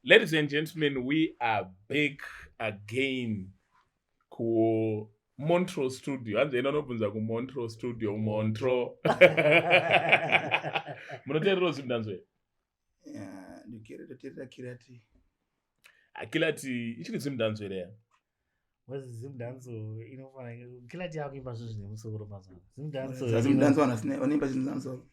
Ladies and gentlemen, we are back again ku Montro Studio. Hanzi enda unobvunza ku Montro Studio, Montro. Munoteerera Zimdanzo here? Yeah, ndikuteerera Kirati. Akilati ichiri Zimdanzo here? Zimdanzo inofana Kilati yakuimba zvinhu zvine musoro mazuva. Zimdanzo. Zimdanzo vanoimba zvinhu zvine musoro.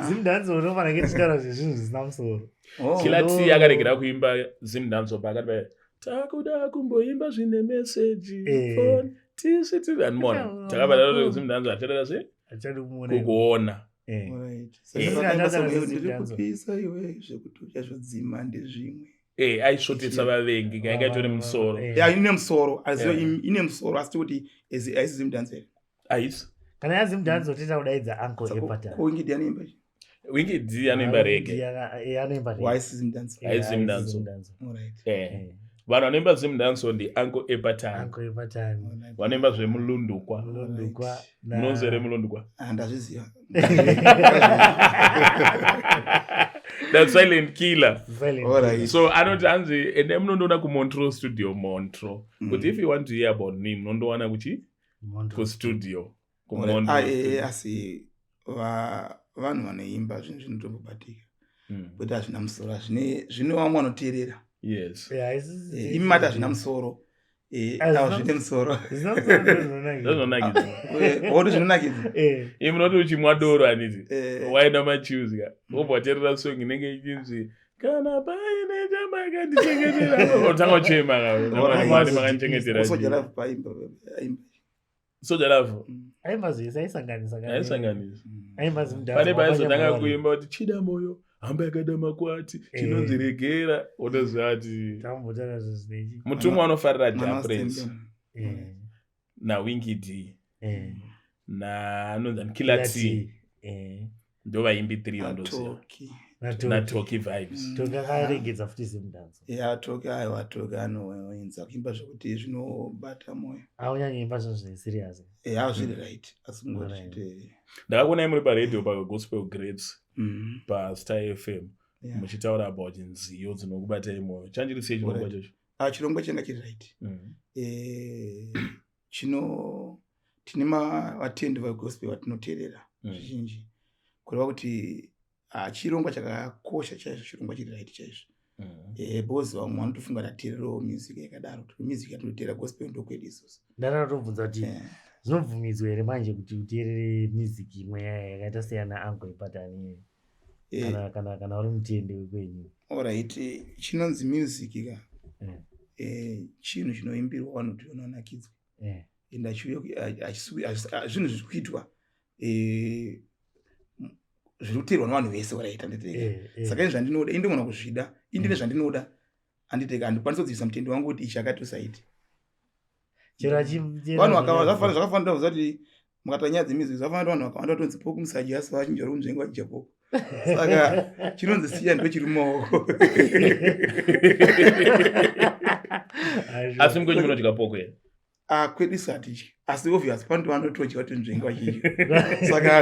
Zimdanzo unofana kutichitaura zvezvinhu zvisina musoro. Oh. Kilati akaregera kuimba Zimdanzo pakati pa takuda kumboimba zvine meseji eh. phone tisi tisi andimona takabva tati Zimdanzo achadada sei kukuona eh. Ndiri iwe zvekuti uchazvodzima ndezvimwe Eh, aisvotesa vavengi ka yanga itori musoro eh. ine musoro asi ine musoro asi tikuti haisi zimdanzo here haisi kana yazi mudhanzo toita kudaidza uncle epata wingi d anoimba wingi d anoimba rege anoimba rege haisi zimdanzo haisi zimdanzo eh vanhu vanoimba zimdanzo ndi uncle epatan uncle epatan vanoimba zvemulundukwa mulundukwa munonzi here mulundukwa ah, ndazviziva the silent killer right. So anoti anzi ende munondoona kumontro studio montro kuti if you want to hear about me munondowana kuchi kustudio. Ah, eh, eh, asi vanhu vanoimba zvinhu zvinotombobatika hmm. kwete hazvina musoro zvine vamwe vanoteerera. Yes. Eh, imi mati hazvina musoro, avo zvine musoro. Zvinonakidza. Oti zvinonakidza. Imi munoti uchimwa doro handiti waenda machius ka wobva wateerera song inenge ichinzi kana paine chamakandichengetera otanga uchema makandichengetera. Soja Love paimba aimba Soja Love aimba zvese, aisanganisa. Aisanganisa. Aimba. Pane paizotanga kuimba kuti chida moyo hamba yakada makwati eh. chinonzi regera, wotoziva kuti tambotaura zvezvinechi. Mutumwa anofarira Jah Prince eh. naWinky D eh. na anonzi Killer T, ndo vaimbi 3 vandoziva, naToki Vibes. Toki akaregedza futi Zimdanzo. Ya, Toki, aiwa, Toki anoenza kuimba zvekuti zvinobata moyo. Aunyanyoimba zvinhu zvine serious. Ya, zviri right, asi ngoti Ndakakuonai muri paradio paGospel Greats paStar FM muchitaura about nziyo dzinokubatai mwoyo. Chanjiri sei chirongwa chacho? Ah, chirongwa changa chiri right. Eh, chino tine vatendi vegospel vatinoteerera zvizhinji, kureva kuti ah, chirongwa chakakosha chaizvo, chirongwa chiri right chaizvo, because vamwe vanotofunga tateererawo music yakadaro, kuti music yatinoteera gospel ndokwedu isusu. Ndanatobvunza kuti zvinobvumidzwa here manje kuti uteerere music imwe yakaita seyana Uncle Epatani kana uri mutende wekwenyu? Alright, chinonzi music ka chinhu chinoimbirwa vanhu kuti vanonakidzwa and zvinhu zviri kuitwa, zviri kuteerwa nevanhu vese waraita nditeka. Saka ini zvandinoda, ini ndogona kuzvida, indine zvandinoda anditeka, handikwanisi kudzivisa mutendi wangu kuti ichi akati usaiti. Vanhu zvakafanira kuziva kuti mukata nyaya dzemusic zvakafanira kuti vanhu vakawanda vatonzi pork musadya, asi vazhinji vari kunzvenga vachidya pork. Saka chinonzi siya ndo chiri mumaoko. Asi mukwenyu munodya pork here? Ah, kwedu isu hatidyi, asi obvious panoti vanotodya kuti nzvenga vachidya, saka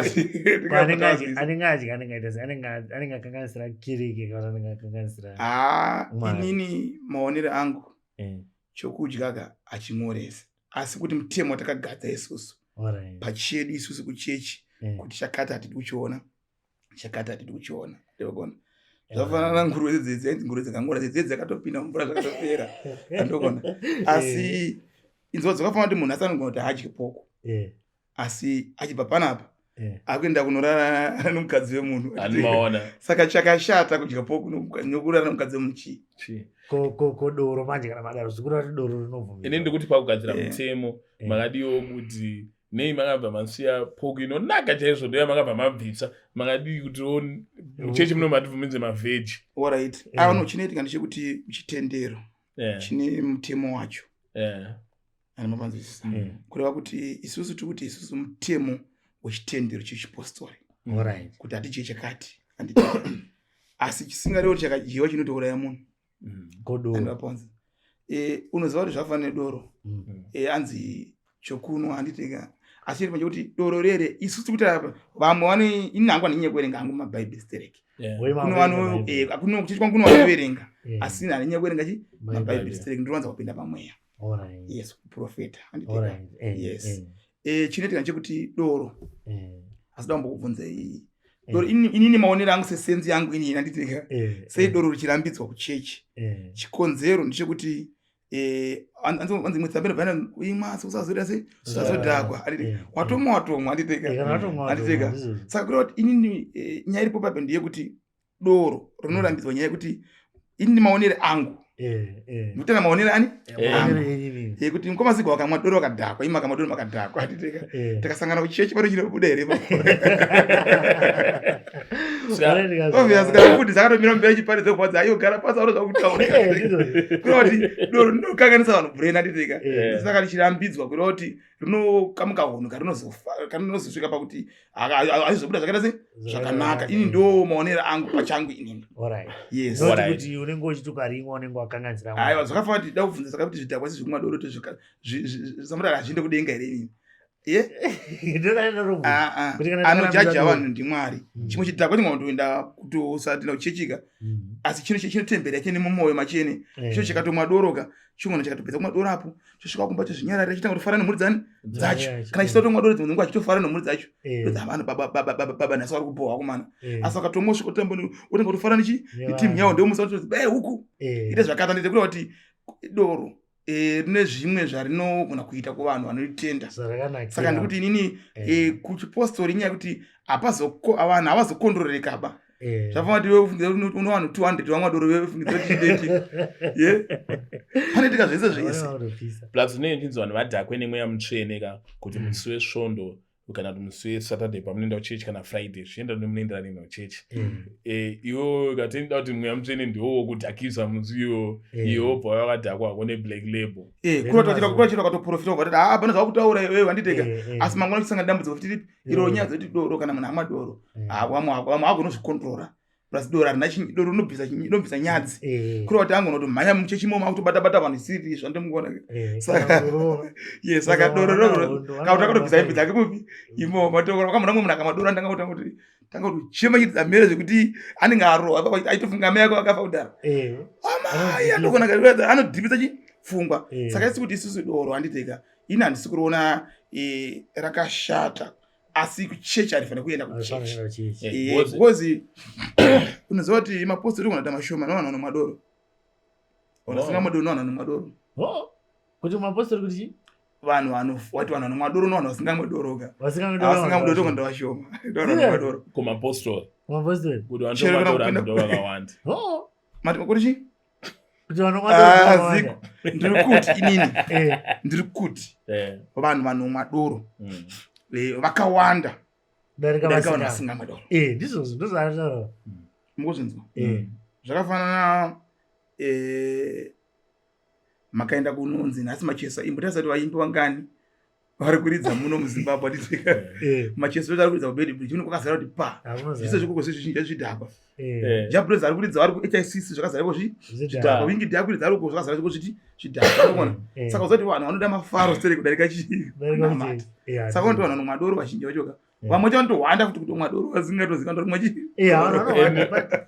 Anenge adya anenge aita sei? Anenge akanganisira kirike kana anenge akanganisira Ha. Mwari? Inini maonero angu, chokudya ka hachimoresi, asi kuti mutemo watakagadza isusu pachedu isusu kuchechi kuti chakati hatidi kuchiona, chakati hatidi kuchiona, ndokona zvafanana nguruve dzedzi, ainzi nguruve dzakangora dzedzi dzakatopinda mumvura zvakatopera, andokona. Asi inzwa, dzakafanana kuti munhu asi anogona kuti haadyi pork asi achibva panapa akuenda kunorara nomukadzi wemunhu. Andimaona. Saka chakashata kudya pork nokurara nomukadzi wemunhu chii? Chii? Ko doro manje, kana madaro zvikuru kuti doro rinobvumidzwa? Ini ndikuti pakugadzira mutemo makadiwo kuti nei makabva masiya pork inonaka chaizvo, ndoya makabva mabvisa? Makadii kuti muchechi muno matibvumidze mavheji? Alright, ano chinoitika ndechekuti chitendero chine mutemo wacho, ani mapanzwisisa? Kureva kuti isusu tiri kuti isusu mutemo wechitendero chechipostori kuti hatidye chakati handiti, asi chisingarevi kuti chakadyiwa chinotouraya munhu. Kodoro? Andivaponza. Unoziva kuti zvafanana nedoro. Anzi chokunwa handiti, asi chiri pachekuti doro rere isusu tiri kuti apa vamwe vane, ini hangu handinyanye kuverenga hangu mabhaibheri stereki. Kuchechi kwangu kuno vanoverenga asi handinyanyi kuverenga chi mabhaibheri stereki ndinowanza kupinda pamweya. Yes, kuprofeta. Yes. Chinoitika ndechekuti doro asi da kumbokubvunzei doro inini maonero angu sesenzi yangu inini anditika sei doro richirambidzwa kuchechi. Chikonzero ndechekuti anzi imwe tsamba inobva imwa asi usazoita sei usazodhakwa watomwa watomwa anditeka anditeka. Saka kureva kuti inini nyaya iripo papo ndeyekuti doro rinorambidzwa nyaya yekuti inini maonero angu ndikutanga maonero ani yekuti mukoma Zigo wakamwa doro wakadhakwa imi makamwa doro makadhakwa anditeka takasangana kuchechi pano chinobuda here obvious kana mufundisi akatomira mberi achiparidza kupadza ayo gara pasi auro zvakutaura kureva kuti doro rinokanganisa vanhu brain anditeka saka richirambidzwa kureva kuti rinokamuka hunhu karinozosvika pakuti haizobuda zvakaita sei zvakanaka. Ini ndo maonero angu pachangu inini. Yes. Kuti unenge uchiti ukarimwa unenge wakanganisira. Aiwa, zvakafanana kuti da kubvunza saka kuti zvidhakwa isi zvekumwa doro samutari hazviende kudenga here inini? Ye? Anojaja vanhu ndimwari. Chimwe chidhakwa chingona kutoenda kutosatenda kuchechika asi chino chinotembera chine mumwoyo machene chino chikatomwa doroka chingona chikatopedza kumwa doro apo chosvika kumba chozvinyararira chitanga kutofara nemhuri dzani dzacho. Kana chitotomwa doro dzimwe dzenguva chitofara nemhuri dzacho vanhu baba nhasi vari kubhohwa kumana asi vakatomwa svika kutamba unenge kutofara nechi netimu yawo ndeumusa kuti bai huku ite zvakata ndite kureva kuti doro rine zvimwe zvarinogona kuita kuvanhu vanoritenda. Saka ndikuti inini kuchipostori inyaya yekuti vanhu havazokondroreka ba. Zvafana kuti iwe uno vanhu 200 vamwa doro wewe fungidza kuti chideki ye panoitika zvese zvese. Plus unenge uchinzi vanhu vadhakwe nemweya mutsvene ka kuti musi wesvondo kana kuti musi wesaturday pamunoenda kuchechi kana Friday zvichienda nemunoenderana neno kuchechi. Iwe ukatoenda kuti mweya mutsvene ndiwo wokudhakisa musi iwo iwe wobva wakadhakwa hako neblack label. Kurachira ukatoprofita ubva tati haa pane zvakutaura iwewe wanditeka asi mangwana uchisangana dambudziko futi ripi iro nyaya dzekuti doro kana munhu amwa doro vamwe vagona kuzvikontrora plus doro harina doro rinobvisa nyadzi kureva kuti angona kuti mhanya muchechi imomo akutobata bata vanhu isiri zvandimuona. Saka ye saka doro kana kuti akatobvisa hembe dzake kupi imomo wakamona mumwe munhu akamadoro andanga kutanga kuti tanga kuti chema chitidza mhere zvekuti anenge arohwa aitofunga amai ako akafa kudhara amai andogona anodhibisa chi pfungwa. Saka isi kuti isusu doro handiteka ini handisi kuriona rakashata asi kuchechi harifaniri kuenda kuchechi because unoziva kuti mapostori kunoita mashoma nevanhu vanomwa doro vasinga madoro nevanhu vanomwa doro. Kuti mapostori kuti chii? Vanhu wati vanhu vanomwa doro nevanhu vasingamwe doro ka vasingamwe doro ndo vashoma ndo vanhu vanomwa doro kumapostori kumapostori kuti vanhu vanomwa doro ndo vakawanda. Mati kuti chii? Kuti vanomwa doro. Ziko ndiri kuti inini ndiri kuti vanhu vanomwa doro vakawanda darika vanhu vasingamwe doro. Ndizvozvo ndozvaataura. Mukuzvinzwa zvakafanana makaenda kunonzi nhasi macheso imbotarisa kuti vaimbi vangani vari kuridza muno muZimbabwe atitika macheso vari kuridza kuBeitbridge uno kwakazara kuti pa zvise zvikoko zvezvizhinji zvidhakwa. Jabros ari kuridza vari kuHICC zvakazara iko zvidhakwa. Wingi D ari kuridza ari uko zvakazara iko zviti zvidhakwa unoona. Saka uzoti vanhu vanoda mafaro sere kudarika chinamata. Saka unoti vanhu vanomwa doro vazhinji vacho ka vamwe vacho vanotohwanda futi kutomwa doro vasingatozivi kuti rimwa chii.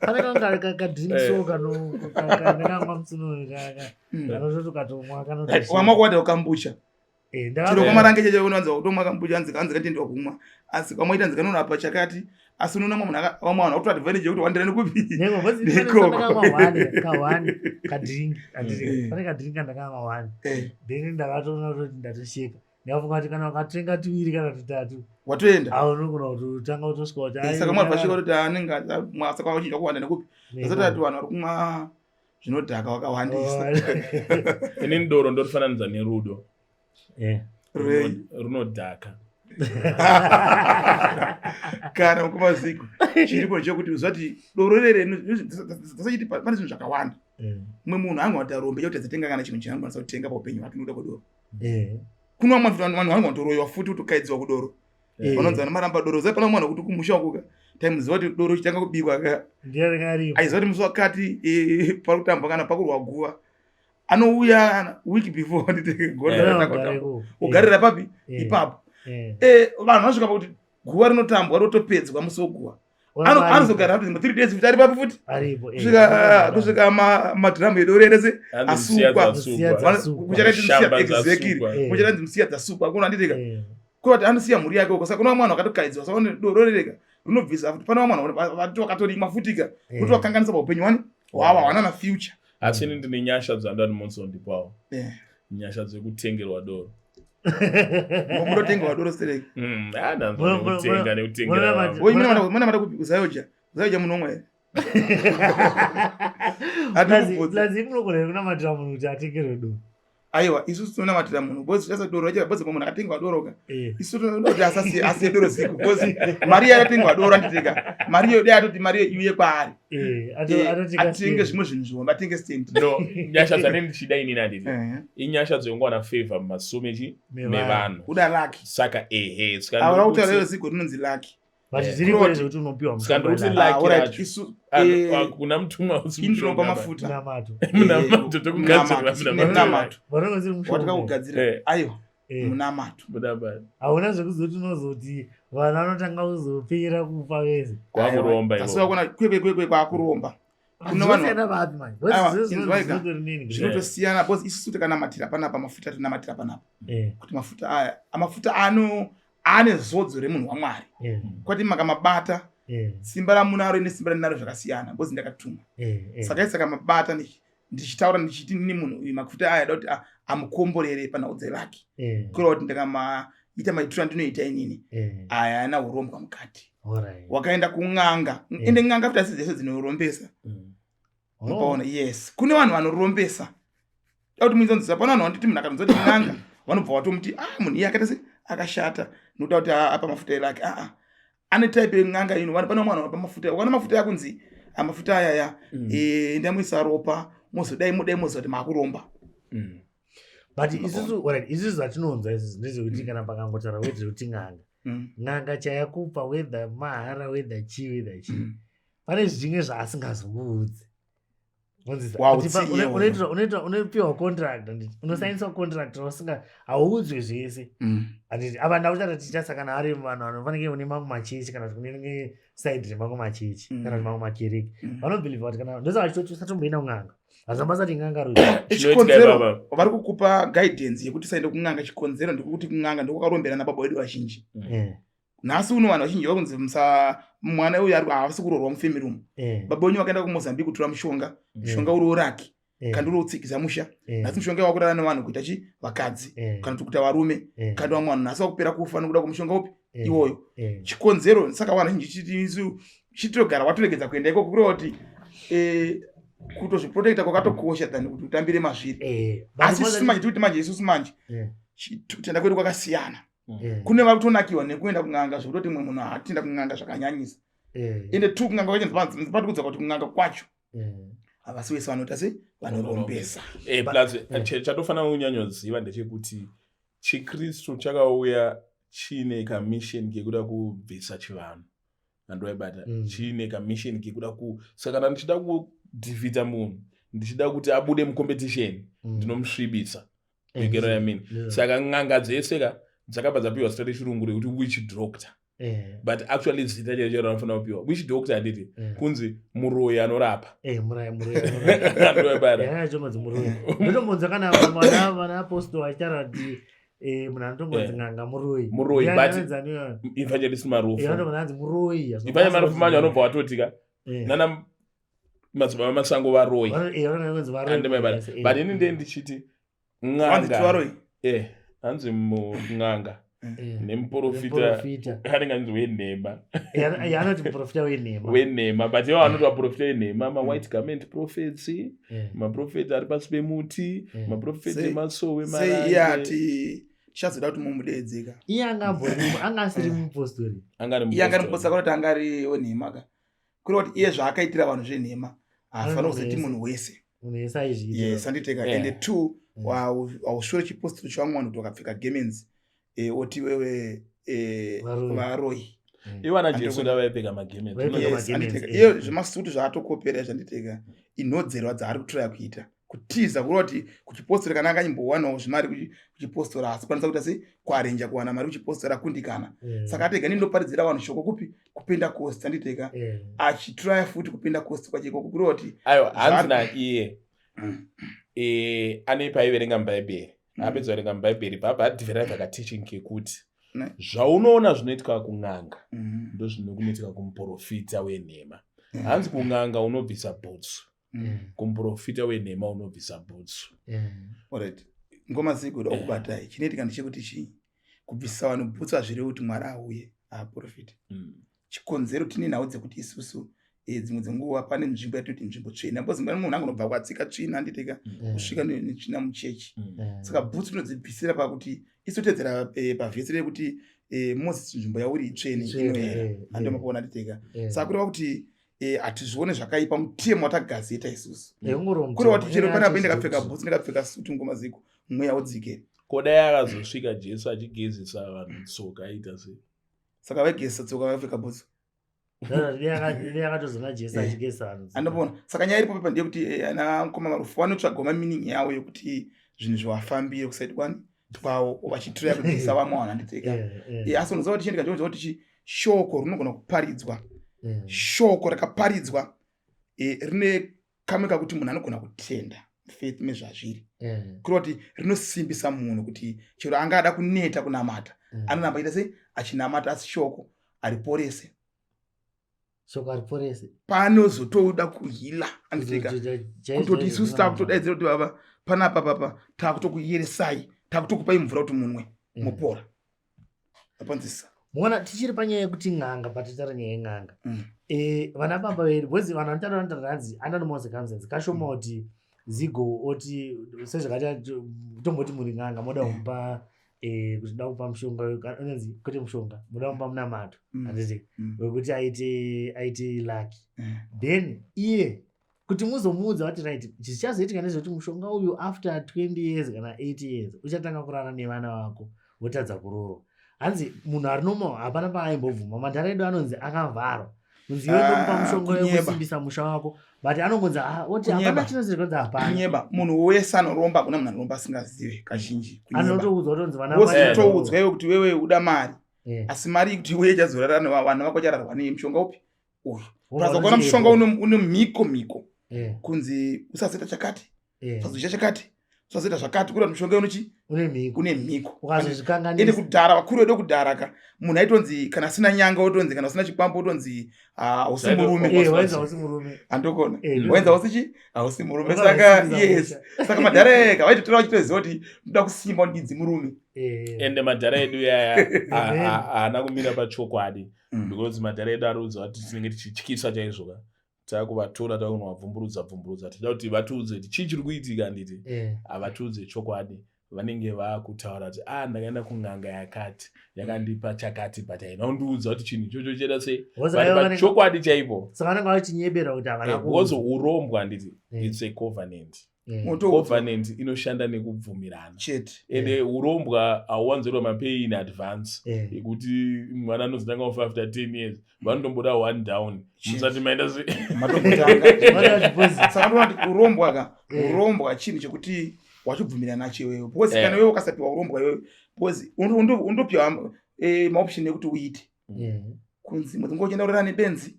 Pane kanga kadrink so kano kanenge musuno kanototi ukatomwa kanotosvika. Wamwa kuwada ukambucha. Chero kwamarange cheche unowanza kutomwa kambucha hanzi kanzi katendwa kumwa asi kamwe ita hanzi kanorapa chakati asi unoona mumwe munhu vamwe vanhu vakutora advantage yekuti wandira nekupi ndakamwa one kadrink pane kadrink kandakamwa one then ndakatoona kuti ndatosheka ndikafunga kuti kana ukatenga tuviri kana tutatu watoenda unogona kutotanga kutosvika kuti saka mwana vasvika kuti anenge saka vachinja kuwanda nekupi asati ati vanhu vari kumwa zvinodhaka wakawandisa. Inini doro ndorifananidza nerudo. Runodhaka. Kana mukoma Ziko chiripo chekuti uzati doro rere dzasachiti pane zvinhu zvakawanda. Mumwe munhu angona rombe chekuti adzatenga kana chinhu chaanokwanisa kutenga paupenyu hwake nokuda kwedoro. Kuno vamwe vanhu vanogona kutoroyiwa futi kutokaidziwa kudoro. Vanonzi vana maramba doro zai pana mwana kuti kumusha uko taimuziva kuti doro chitanga kubikwa ka aiziva kuti musi wakati pari kutambwa kana pakurwa guva anouya week before nditeke ugarira papi ipapo. Vanhu vanosvika pakuti guva rinotambwa rotopedzwa musi weguva. Anozogara futi 3 days futi ari papi futi kusvika kusvika madhiramu edu rese asukwa. Kuchakanzi exactly. Kuchakanzi musiya dzasukwa kuna anditika. Kuti anosiya mhuri yake uko saka kuna vamwe vanhu vakatokaidzwa saka doro rereka rinobvisa futi pane vamwe vanhu vati wakatorimwa futika kuti wakanganisa paupenyu wani hwavo hawana na future. Asi ini ndine nyasha dzandani monzondipawo. Nyasha dzekutengerwa doro. Munotengerwa doro stereki. Ndanzotenga nekutengera. Muna mada kupi kuzayoja. Zayoja munomwa here? Plazi munogona here kunamatira munhu kuti atengerwe doro? Aiwa, isusu tinonamatira munhu because tasa doro racho because munhu akatengwa doro ka. Isu tinoda kuti asasiye asiye doro siku because mari yakatengwa doro anditeka. Mari iyo dai atoti mari iyo iuye kwaari. Atenge zvimwe zvinhu zvihombe atenge stand. No, nyasha dzanenge ndichida inini handiti. Inyasha dzekungowana favor mumasomo echi mevanhu. Kuda lucky. Saka ehe, saka Aura kutaura iyo zigo rinonzi lucky. But zviri kure zvekuti unopiwa Saka ndiri kuti lucky racho. Isu kuna mutumwa usi ndinopa mafuta. Munamato. Munamato tokugadzirira munamato. Vanonga ziri mushonga. Watakugadzirira. Aiwa. Munamato. Munamato. Hauna zvekuzoti unozoti vana vanotanga kuzopera kufa vese. Kwakuromba iko. Asi wakona kwekwe kwekwe kwakuromba. Kuna vanhu Zvinosiyana vapi manje? Aiwa, Zvinotosiyana inzwaika. Zvinotosiyana because isusu takanamatira panapa mafuta tinamatira panapa. Kuti mafuta aya, mafuta ano ane zodzo remunhu waMwari. Kwati makamabata simba ramunaro nesimba randinaro zvakasiyana because ndakatumwa. Saka isi akamabata ndichitaura ndichiti nini munhu uyu mafuta aya da kuti amukomborere panhau dzeraki. Kureva kuti ndakamaita maitiro andinoita inini. Aya ana urombwa mukati. Wakaenda kun'anga. Ende n'anga futi asi dzese dzinorombesa. Unopaona? Yes. Kune vanhu vanorombesa. Da kuti muinzanzisa pane vanhu vanototi munhu akanonzwa kuti n'anga vanobva vatomuti ah munhu iye akaita se akashata nokuda kuti apa mafuta elaki. Ah ah. Ane type yen'anga ino vanhu pane vamwe vanhu vanopa mafuta. Ukaona mafuta yakunzi mafuta aya ya ndamuisa ropa mozodai mudai moziva kuti makuromba. But isusu alright isusu zvatinonzwa isusu ndezvekuti kana pakangotaura word rekuti n'anga. N'anga chayakupa whether mahara whether chii whether chii. Pane zvimwe zvaasingazokuudzi. Unopiwa contract handiti unosainiswa contract rausinga hauudzwe zvese handiti apa ndakutaura tichitasa kana ari vanhu vanofanike kune mamwe machechi kana kuti kune side remamwe machechi kana kuti mamwe makereke vanobhilivha kuti kana ndosaka chitoti usatomboenda kun'anga hazvina basa kuti n'anga rudzi chikonzero vari kukupa guidance yekuti usaende kun'anga chikonzero ndekuti kun'anga ndokwakarombera nababa vedu vazhinji Nhasi uno vanhu vazhinji vakunzi musa mwana uyu ari haasi kuroorwa mufamily umu. Baba wenyu vakaenda kuMozambique kutora mushonga, mushonga uri woraki kandi uri wotsikisa musha. Nhasi mushonga wakurara nevanhu kuita chi vakadzi kana kuti kuita varume kandi vamwe vanhu nhasi vakupera kufa nekuda kwemushonga upi iwoyo. Chikonzero saka vanhu vazhinji chiti isu chitogara watoregedza kuenda ikoko kureva kuti kutozviprotecta kwakatokosha than kuti utambire mazviri. Asi isusu manje tikuti manje isusu manje kutenda kwedu kwakasiyana. Kune vari kutonakiwa nekuenda kun'anga zvekutoti mumwe munhu haatenda kun'anga zvakanyanyisa. Ende two kun'anga kwacho ndipati kudza kuti kun'anga kwacho havasi vese vanoita sei vanorombesa. Plus chatofanira kunyanyoziva ndechekuti chiKristu chakauya chiine kamission kekuda kubvisa chivanhu. Andoibata chiine kamission kekuda ku saka kana ndichida kudefeata munhu ndichida kuti abude mucompetition ndinomusvibisa. You get what I mean? Saka n'anga dzese ka dzakabva dzapiwa zita rechirungu rekuti witch doctor. But actually zita chairo chairo ranofanira kupiwa witch doctor handiti kunzi muroyi anorapa. Andoibata. Muroyi. Ndotombonzwa kana vana apostle vachitaura kuti munhu anotongonzi n'anga muroyi. Muroyi, but Evangelist Marufu. Anotongonzi muroyi. Evangelist Marufu manje anobva watoti ka nana madzibaba masango varoyi. But ini ndiye ndichiti n'anga. Hanzi n'anga nemuprofita anenge anzi wenhema. Anoti muprofita wenhema. Wenhema, but ivo vanoti vaprofita venhema, ma white garment prophets, maprofeti ari pasi pemuti, maprofeti emasowe marange. Sei ati tichazoda kuti mumudeedzeka. Iye anga ambori, anga asiri mupostori. Anga ari Iye anga ari mupostori, kuti anga ari wenhema ka. Kureva kuti iye zvaakaitira vanhu zvenhema, haafaniri kuzoti munhu wese. Munhu wese aizviita. Yes, anditeka. Ende two, hausvori chipostori chavamwe vanhu kuti wakapfeka garments, oti wewe varoyi. Ivo ana Jesu ndavaipfeka magarments. Vaipfeka Yes, magarments, anditeka. Iye zvemasutu zvaatokopera zvanditeka, inhodzerwa dzaari kutraya kuita. Kutiza kureva kuti kuchipostori kana anga achimbowanawo zvimari kuchipostori haasi kukwanisa kuita sei kuarenja kuwana mari kuchipostori akundikana. Saka atega ndinoparidzira vanhu shoko kupi? kupentecost, anditeka achitraya futi kupentecost kwacho ikoko, kureva kuti Aiwa, hanzi naiye ane paaiverenga mubhaibheri. Apedza kuverenga mubhaibheri, pabva adhivheraivha kateaching kekuti zvaunoona zvinoitika kun'anga ndo zvinokunoitika kumuprofita wenhema. Hanzi kun'anga unobvisa bhutsu, kumuprofita wenhema unobvisa bhutsu. Alright, ngoma zikuda kubatai. Chinoitika ndechekuti chii? Kubvisa vanhu bhutsu hazvirevi kuti Mwari auye aprofita. Chikonzero, tine nhau dzekuti isusu dzimwe dzenguva pane nzvimbo yatinoti nzvimbo tsvena, because munhu angonobva kwatsika tsvina, handitika, kusvika netsvina muchechi. Saka bhutsu tinodzibvisira pakuti isu tedzera pavhesi rekuti Moses, nzvimbo yauri itsvene, inoera, handomakuona, handiteka. Saka kureva kuti hatizvione zvakaipa, mutemo watagazeta isusu. Kureva kuti chero panapa ndakapfeka bhutsu, ndakapfeka sutu, ngoma ziko, mweya udzike. Kodai akazosvika Jesu achigezesa vanhu tsoka, aita sei? Saka vaigezesa tsoka vakapfeka bhutsu? Yakatozona Jesu achigezesa vanhu. Andopona. Saka nyaya iripo pepa ndeyekuti ana mukoma Marufu vanotsvagawo mameaning yavo yekuti zvinhu zvivafambire kuside kwani kwavo, vachitiraya kubvisa vamwe vanhu, handiteka. Asi unoziva kuti chiendeka chinoziva kuti shoko rinogona kuparidzwa, shoko rakaparidzwa rine kamwe kakuti munhu anogona kutenda, faith mezvazviri. Kureva kuti rinosimbisa munhu kuti chero anga ada kuneta kunamata, anoramba achiita sei? Achinamata. Asi shoko hariporese. Shoko hariporese. Panozotoda kuheala, anditika, kutoti isusu takutodaidzira kuti baba, panapa papa takutokuyeresai, takutokupai mvura kuti munwe, mupora, apanzisa. Muona, tichiri panyaya yekuti n'anga, patitaura nyaya yen'anga, vana baba vedu, because vanhu vanotaura, vanotaura hanzi under normal circumstances kashoma kuti Zigo oti sezvakati tomboti muri n'anga, moda kumupa kuti da kupa mushonga unonzi, kwete mushonga, moda kumupa munamato, handiti, wekuti aite lucky. Then iye kuti muzomuudza kuti right, zvichazoitika ndezvekuti mushonga uyu after 20 years kana 8 years uchatanga kurara nevana vako, wotadza kuroorwa. Hanzi munhu ari normal hapana paaimbobvuma. Madhara edu anonzi akavharwa kunzi iwe ndokupa Ah, mushonga kunyeba. wekusimbisa musha wako, but anongonzi, ah, oti hapana Kunyeba. chinonzi kunzi hapana. Kunyeba. Munhu wese anoromba, hakuna munhu anoromba asingazive kazhinji. Kunyeba. Anotoudzwa kutonzi vana Wose mai toudzwa iwe kuti wewe uda mari, asi mari kuti iwe ichazorara vana vako chararwa nei? Mushonga upi uyu? Wobva Plus kuona unoti mushonga ego. une mhiko mhiko, kunzi usazoita chakati, usazoita chakati, usazoita zvakati, kuda mushonga unochi une mhiko. Une mhiko. Ende Ukazozvikanganisa. Kudhara, vakuru vedu kudhara ka, munhu aitonzi kana asina nyanga otonzi, kana usina chikwambo otonzi, ah, hausi murume. Wainzi hausi murume. Andokona. Wainzi Wainzi hausi chi hausi murume. Saka Wakazosimbisa yes musha. Saka madhara ega vaitotora vachitoziva kuti ndoda kusimba, ndidzi murume. Ende madhara edu yaya Amen. haana kumira pachokwadi, because madhara edu ariudza kuti tinenge tichityisa chaizvo ka, takuvatora, takunovabvumburudza bvumburudza, tichida kuti vatiudze kuti chii chiri kuitika, handiti? Havatiudze chokwadi. Vanenge vaakutaura kuti, ah, ndakaenda kun'anga yakati, yakandipa chakati, but haina kundiudza kuti chinhu ichocho chienda sei. Because But aiva pachokwadi chaipo, Saka vanenge vachinyebera kuti havana because kuudza. urombwa, handiti, it's a covenant. Motoudzwa. Covenant inoshanda nekubvumirana. Chete. Ende urombwa hauwanzirwa mapay in advance yekuti mwana anozotanga kufa after 10 years. Vanotomboda one down musati maenda se Matongotanga. Vanoda deposit. Saka ndoona kuti urombwa ka, urombwa chinhu chekuti wachibvumirana nacho iwewe, because kana iwewe ukasapiwa urombwa iwewe, because undopiwa maoption ekuti uite kunzi mwedzi nguva uchienda kurara nebenzi,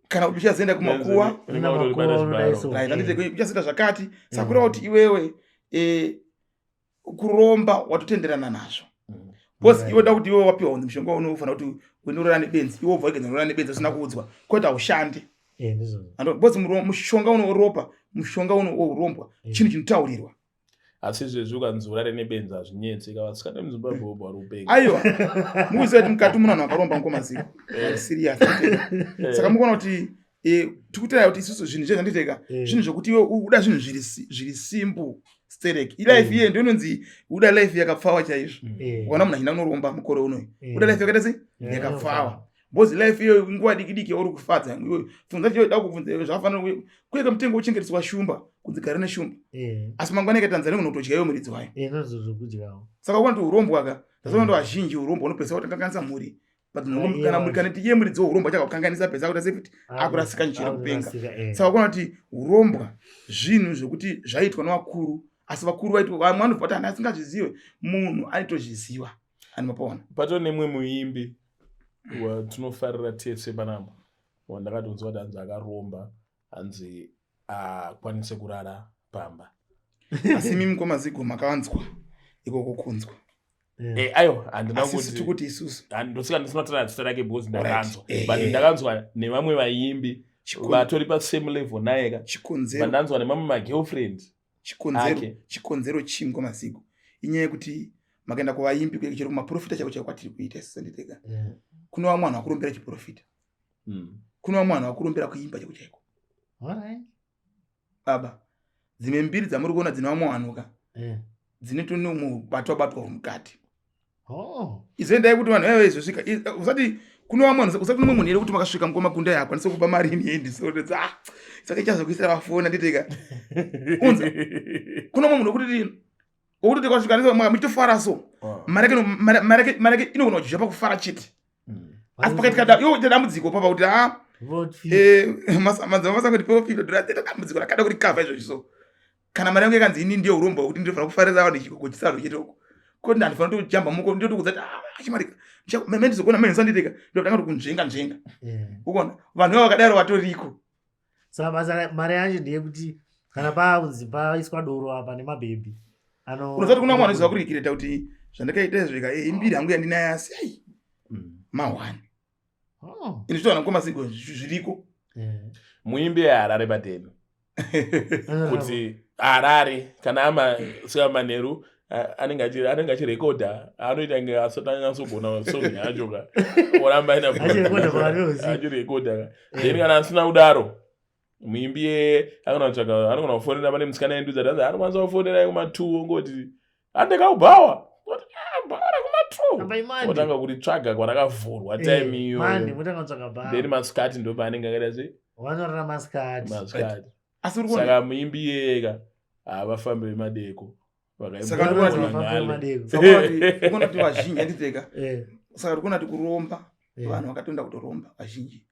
kana kuti uchazoenda kumakuwa. Kuna makuwa unodai so. Right, handiti, uchazoita zvakati. Saka kureva kuti iwewe kuromba watotenderana nazvo, because iwe da kuti iwe wapiwa kunzi mushonga unofanira kuti uendorora nebenzi, iwe wobva wegeza unorara nebenzi usina kuudzwa, kwete, haushandi. Ndizvozvo. Because mushonga unoropa, mushonga unourombwa chinhu chinotaurirwa. Asi izvezvi ukanzi urare nebenzi hazvinyetseka. Vasikana vemuZimbabwe vobva vari kupenga. Aiwa, mukuziva kuti mukati muna vanhu vakaromba, ngoma ziko serious. Saka mukuona kuti tikutaura kuti isusu zvinhu zvezvanditeka, zvinhu zvokuti iwe uda zvinhu zviri simple sterek. Ilife iye ndio inonzi uda life yakapfawa chaizvo. Ukaona munhu achina unoromba mukore unoyu, uda life yakaita sei? Yakapfawa, because life iyoyo nguva diki diki yauri kufadza iwe, funza chiyo da kubvunza iwe zvakafanira kuye mutengo uchengeteswa shumba, kunzi gare neshumba, asi mangwana ikaita nzara unotodya iwe muridzi wayo. Ndizvo zvokudyawo. Saka ukaona kuti urombwa ka, ndazoona kuti vazhinji urombwa unopedzisa kutokanganisa mhuri, but kana mhuri, kana tiye muridzi weurombwa chakakukanganisa, pesa kuita sekuti akurasika njere, kupenga. Akurasika. Saka ukaona kuti urombwa zvinhu zvekuti zvaiitwa nevakuru, asi vakuru vaitwa, vamwe vanobva kuti hana asingazvizive, munhu aitozviziva, ani mapaona. Pato nemwe muimbi. Watinofarira tese panapa wandakatonzwa kuti hanzi akaromba, hanzi akwanise kurara pamba. Asi imi mukoma Zigo makanzwa ikoko kunzwa? Eh, aiwa, handina. Asi isu tikuti isusu Ndosika ndisina kutaura zita rake because ndakanzwa, but ndakanzwa nevamwe vaimbi vatori pasame level naye ka. Chikonzero Vandanzwa nemamwe magirlfriend Chikonzero ake. Chikonzero chii, mukoma Zigo? Inyaya yekuti makaenda kuvaimbi, chero kumaprofita chako chako kwatiri kuita isusu, sanditeka, kune vamwe vanhu vakurombera chiprofita, kune vamwe vanhu vakurombera kuimba chako chaiko. Baba, dzimwe mbiri dzamuri kuona dzine vamwe vanhu ka, dzine tonomubatwa batwa mukati. Izoendai kuti vanhu vaiva izosvika usati kune vamwe vanhu, usati kune mumwe munhu here kuti makasvika mukoma Gunda yakwanisa kupa mari ini so ah, saka ichazokuisira vafona nditeka unza. Kune mumwe munhu wekuti wekuti kwasvika muchitofara so, mari yake mari yake inogona kujizha pakufara chete, asi pakaitika iwo ita dambudziko papa kuti a madzimai masango ndipewo $50, ita dambudziko rakada kuti kavha izvozvi. So kana mari yangu yakanzi ini ndiyo urombo hwekuti ndinofanira kufarira vanhu ichikogochisa chete uko koti handifanira kutojamba muko, ndotokudza kuti ah, chimarika mendizogona menisanditeka, ndotanga kunzvenga nzvenga. Ukuona vanhu ivo vakadaro vatoriko. Saka basa mari yacho ndeyekuti kana pakunzi paiswa doro apa nemabhebhi ano Unozati kuna mwana anoziva kurikireta kuti zvandakaita izvi ka, imbiri hangu yandinayo, asi ai mahwani. Ini zvitowana mukoma Zigo, zviriko. Muimbi yeHarare padeni kuti Harare kana amasvika manheru, anenge achirekodha, anoita kunge asati anyatsogona song yacho ka, oramba aina Achirekodha paanoziva. Achirekodha ka. Then kana asina kudaro, muimbi ye anogona kutsvaka, anogona kufonera pane musikana endudza tanzi anokwanisa kufonera kuma2, ongoti andekaubhawa, bhawa rekuma2. Apa imandi. Otanga kuritsvaga kwarakavhurwa time iyoyo. Mandi mutanga kutsvaga bhawa. Then masikati ndo paanenge akaita sei? Vanorara masikati. Masikati. Asi uri kuona Saka muimbi yega havafambi vemadeko. Saka Vafambi Vakaimba vemadeko. Saka unoona kuti vazhinji handiteka, saka uri kuona kuti kuromba, vanhu vakatoenda kutoromba vazhinji,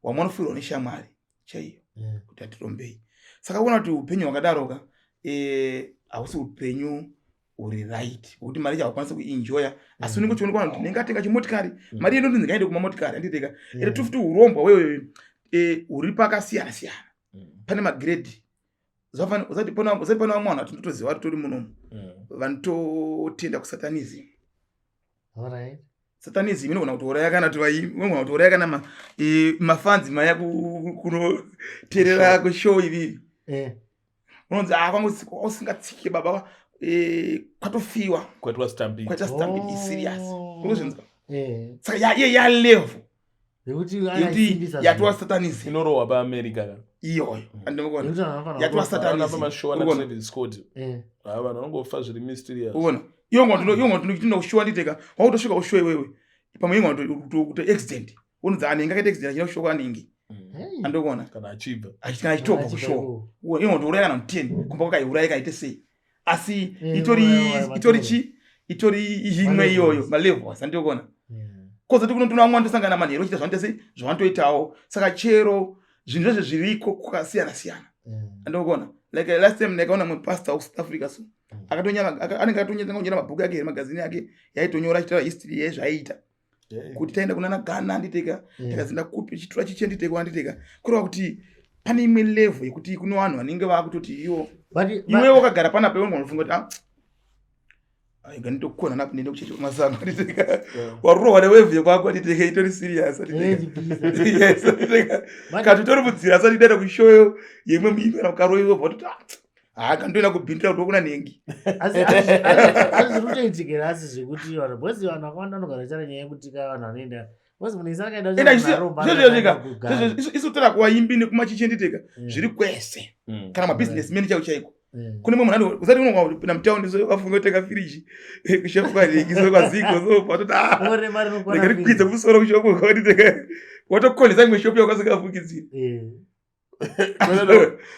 wamwe vanofirwa neshamwari chaiyo kuti atirombei. Saka kuona kuti upenyu hwakadaroka hausi upenyu uri right, wekuti mari yacho haukwanisi kuenjoya, asi unenge uchionekwa kuti ndinenge atenga chimotikari, mari yedu ndinzi ngaende kumamotikari, handiteka. Ende tufuti urombwa wewe huri pakasiyana siyana, pane magrade. Usati pane vamwe vanhu vatinotoziva vatori munomu vanototenda kusatanism. Satanism inogona kutouraya kana kuti inogona kutouraya kana mafanzi maya kunoteerera kushow ivivi. Unonzi ah, kwangu usingatsike baba, kwatofiwa. Kwaitwa stampede. Kwaita stampede iserious. Urikuzvinzwa? Eh. Saka iye yalevel Yekuti yekuti akaisimbisa yatova satanism. Inorohwa paAmerica ka. Iyoyo andinokuona Yekuti vanhu vanofanira yatova kufa. satanism. Vanapa mashow ana Urikuona? Travis Scott. Ha, vanhu vanongofa zviri mysterious. Uona iyo ngwatinotinda kushuwa nditeka, wakutosvika kushuwa iwewe pamwe ingwa kuto accident, unonzi anenge akaita accident achida kushuwa anenge. Hey. Andikuona. Kana achibva. Kana achitobva Achibva kushuwa ikoko. ingwa kutouraya kana 10 kumba kwakaiuraya kaite sei, asi itori uraya itori vatori. chi itori imwe Malevels. iyoyo malevels, andikuona. Kozoti kunotona vamwe vanotosangana manheru achiita zvanoita sei, zvavanotoitawo. Saka chero zvinhu zvezvo zviriko kwakasiyana siyana. Andikuona like last time ndakaona mumwe pastor wekuSouth Africa, so akatonyara anenge akatonyatanga kunyora mabhuku ake here, magazini ake yaitonyora achitaura history yezvaiita kuti taenda kunana Ghana, anditeka, takazinda kupi, chitura chichi, anditeka, anditeka. Kureva kuti pane imwe level yekuti kune vanhu vanenge vaakutoti iwo iwe wakagara panapa iwe unofunga kuti ah, aiga nditokona napo ndiende kuchechi kwamasango, anditeka, warohwa newevhu yekwako, anditeka, itori serious, anditeka. Yes, anditeka, kana utori mudzira asati ndaenda kushoyo yemwe muimbi kana ukaroiwa bva kuti ah, kandoenda kubhindira kuti kuna nhengi. Asi zviri kutoitikira, asi zvekuti vanhu, because vanhu vakawanda vanogara vachitaura nyaya yekuti ka vanhu vanoenda, because munhu isi akaenda Enda kuaromba zvezvezvika kugara. Isu tara kuvaimbi nekumachichi, nditeka, zviri kwese, kana mabusinessmen chaiko chaiko. Kune mumwe munhu usati unopinda mutaundi so wafunga kutenga firiji kushopu kwanhingi, so kwaZigo, so watoti ah, Ore mari inokwana rega ndikwidze firiji. kumusoro kushopu kwanditeka, watokonesa imwe shopu yawakasingafungidziri.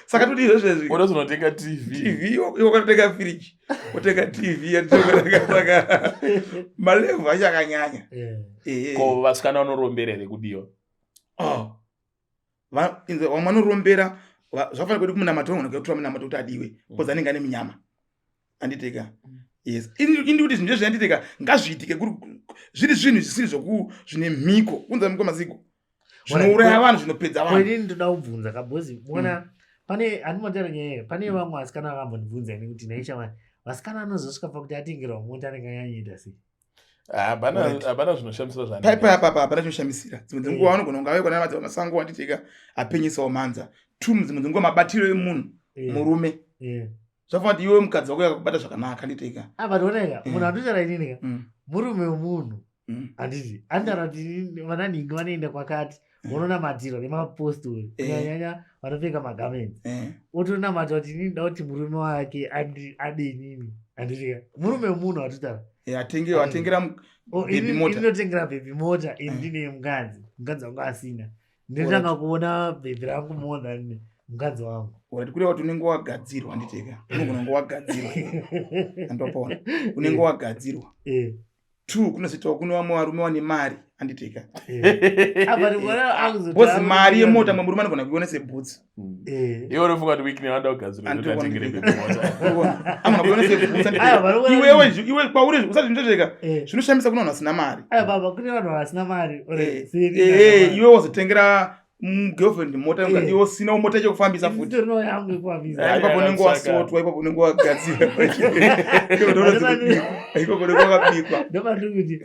Saka toti izvozvezvi Unozonotenga TV. TV, iwe wakatenga firiji, wotenga TV, saka malevhu acho akanyanya. Ko vasikana vanorombera here kudiwa? Oh. Vamwe vanorombera zvafanira kuti kumunamato, vanogona kutora munamato kuti adiwe because anenge ane minyama, anditeka. Yes, ini kuti zvinhu zvezviyanditika ngazviitike zviri zvinhu zvisiri zvoku zvine mhiko kunza mhiko maziko zvinouraya vanhu, zvinopedza vanhu. Ini ndoda kubvunza kabhozi mona pane handimotara nyaya, pane vamwe vasikana vakambondibvunza ini kuti naishamwari, vasikana anozosvika pakuti atengerwa mota anenge anyanyoita sei? Hapana zvinoshamisira. Paipa apapa hapana chinoshamisira. Dzimwe dzenguva vanogona kunge avekwa namadzi vamasango wanditika apenyesawo mhanza two. Dzimwe dzenguva mabatiro emunhu murume zvafanira kuti iwe mukadzi wako yakakubata zvakanaka, nditika. Ah, but oneka, munhu andotaura inini ka, murume wemunhu, handiti anotaura kuti vananhingi vanoenda kwakati vononamatirwa nemapostori, kunyanyanya vanopfeka magarments, otonamata kuti inini nda kuti murume wake ade inini, handitika murume wemunhu atotaura. Atengera baby mota. Inotengera baby mota, ini ndine mukadzi, mukadzi wangu asina, ndinotanga kuona bhebhi rangu more than mukadzi wangu. Alright, kureva kuti unenge wagadzirwa, nditeka unogona kunge wagadzirwa, andopona unenge wagadzirwa. Two, kunozoitawo kune vamwe varume vane mari, anditeka. Apa ndikuona because mari yemota mwe murume anogona kuiona sebhutsu. Iwe unofunga kuti Wicknell anoda kugadzirwa kuti atengere baby mota? Anogona kuiona sebhutsu. Aya, iwewe iwe kwauri usati zvinotoiteka zvinoshamisa kune vanhu vasina mari. Aya baba, kune vanhu vasina mari ore Iwe wazotengera girlfriend mota, iwe usina mota yekufambisa futi. Nditorino yangu yekufambisa. Ipapo unenge wasotwa, ipapo unenge wagadzira, ipapo unenge wakabikwa. Ndopandiri kuti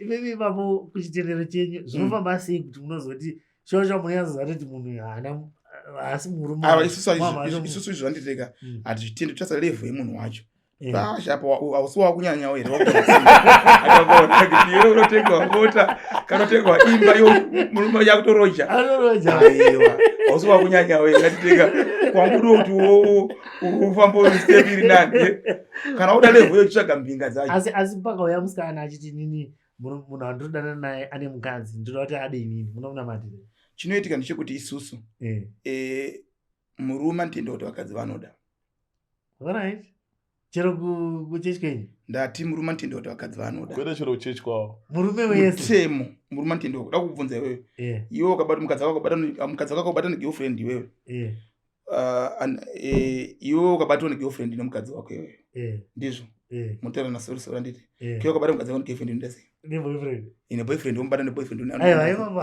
imimi ipapo kuchitendero chenyu zvinofamba sei kuti munozoti shosha munonyatsoziva kuti munhu haana, haasi murume? Ava isusu izvo zvanditeka hatizvitendi, totarisa level yemunhu wacho. Ashapo hausi wakunyanyawo here? Akaona kuti iwe unotengwa mota kana utengwa imba, iwe murume yakutoroja. Anoroja. Aiwa, hausi wakunyanyawo here? Ngatiteka kwangudiwo kuti ufambe step iri nani, kana uda level yochitsvaga mbinga dzacho. Asi pakauya musikana achiti nini munhu andinodanana naye ane mukadzi, ndinoda kuti ade inini, munomunamatira? Chinoitika ndechekuti isusu murume anotenda kuti vakadzi vanoda. Alright, chero kuchechi kwenyu? Ndati murume anotenda kuti vakadzi vanoda. Kwete chero kuchechi kwavo. Murume wese. Mutemo, murume anotenda. Kuda kubvunza iwewe, iwe ukabata mukadzi wako, mukadzi wako akabata negirlfriend iwewe, iwe ukabatwa negirlfriend nemukadzi wako iwewe, ndizvo? Mutaura nasori sori, anditi? Kiwe ukabata mukadzi wako negirlfriend, inoita sei? Neboyfriend. Ine boyfriend, womubata neboyfriend. Aiwa, ipapo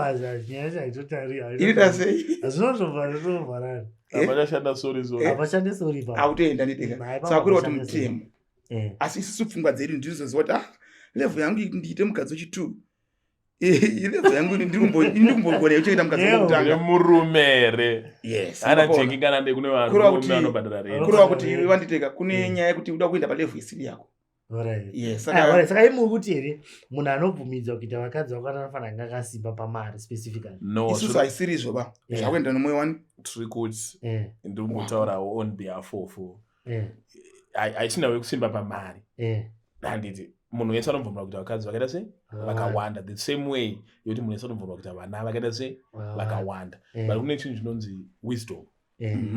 nyaya yacho haitotari. Inoita sei? Hazvinozovharani. Hapachashanda sorry sorry. Hapashande sorry ipapo. Autoenda, nditeka. Ipapo Saka kureva kuti hapashande sorry. mutemo, asi isusu pfungwa dzedu ndinozoziva kuti ah, level yangu ndiite mukadzi wechi2, ilevel yangu ndiri kumbogona yekuchengeta mukadzi wangu wekutanga. Nemurume here? Yes. Ana Unopona. jeki kana ndekune Kureva varume vanobhadhara rent. Kureva kuti iwe vanditeka kune nyaya yekuti uda kuenda palevel isiri yako. Yes. Saka saka saka imi muri kuti here munhu anobvumidzwa kuita vakadzi vakwana anofanira kunge akasimba pamari specifically? No. Isusu haisiri izvo ba, zvakuenda nomwoyo wani. Tiri kuti ndiri kumbotaurawo on behalf of haisina wekusimba pamari, handiti? Munhu wese anobvumira kuita vakadzi vakaita sei? Vakawanda. The same way yekuti munhu wese anobvumira kuita vana vakaita sei? Vakawanda. But kune chinhu chinonzi wisdom,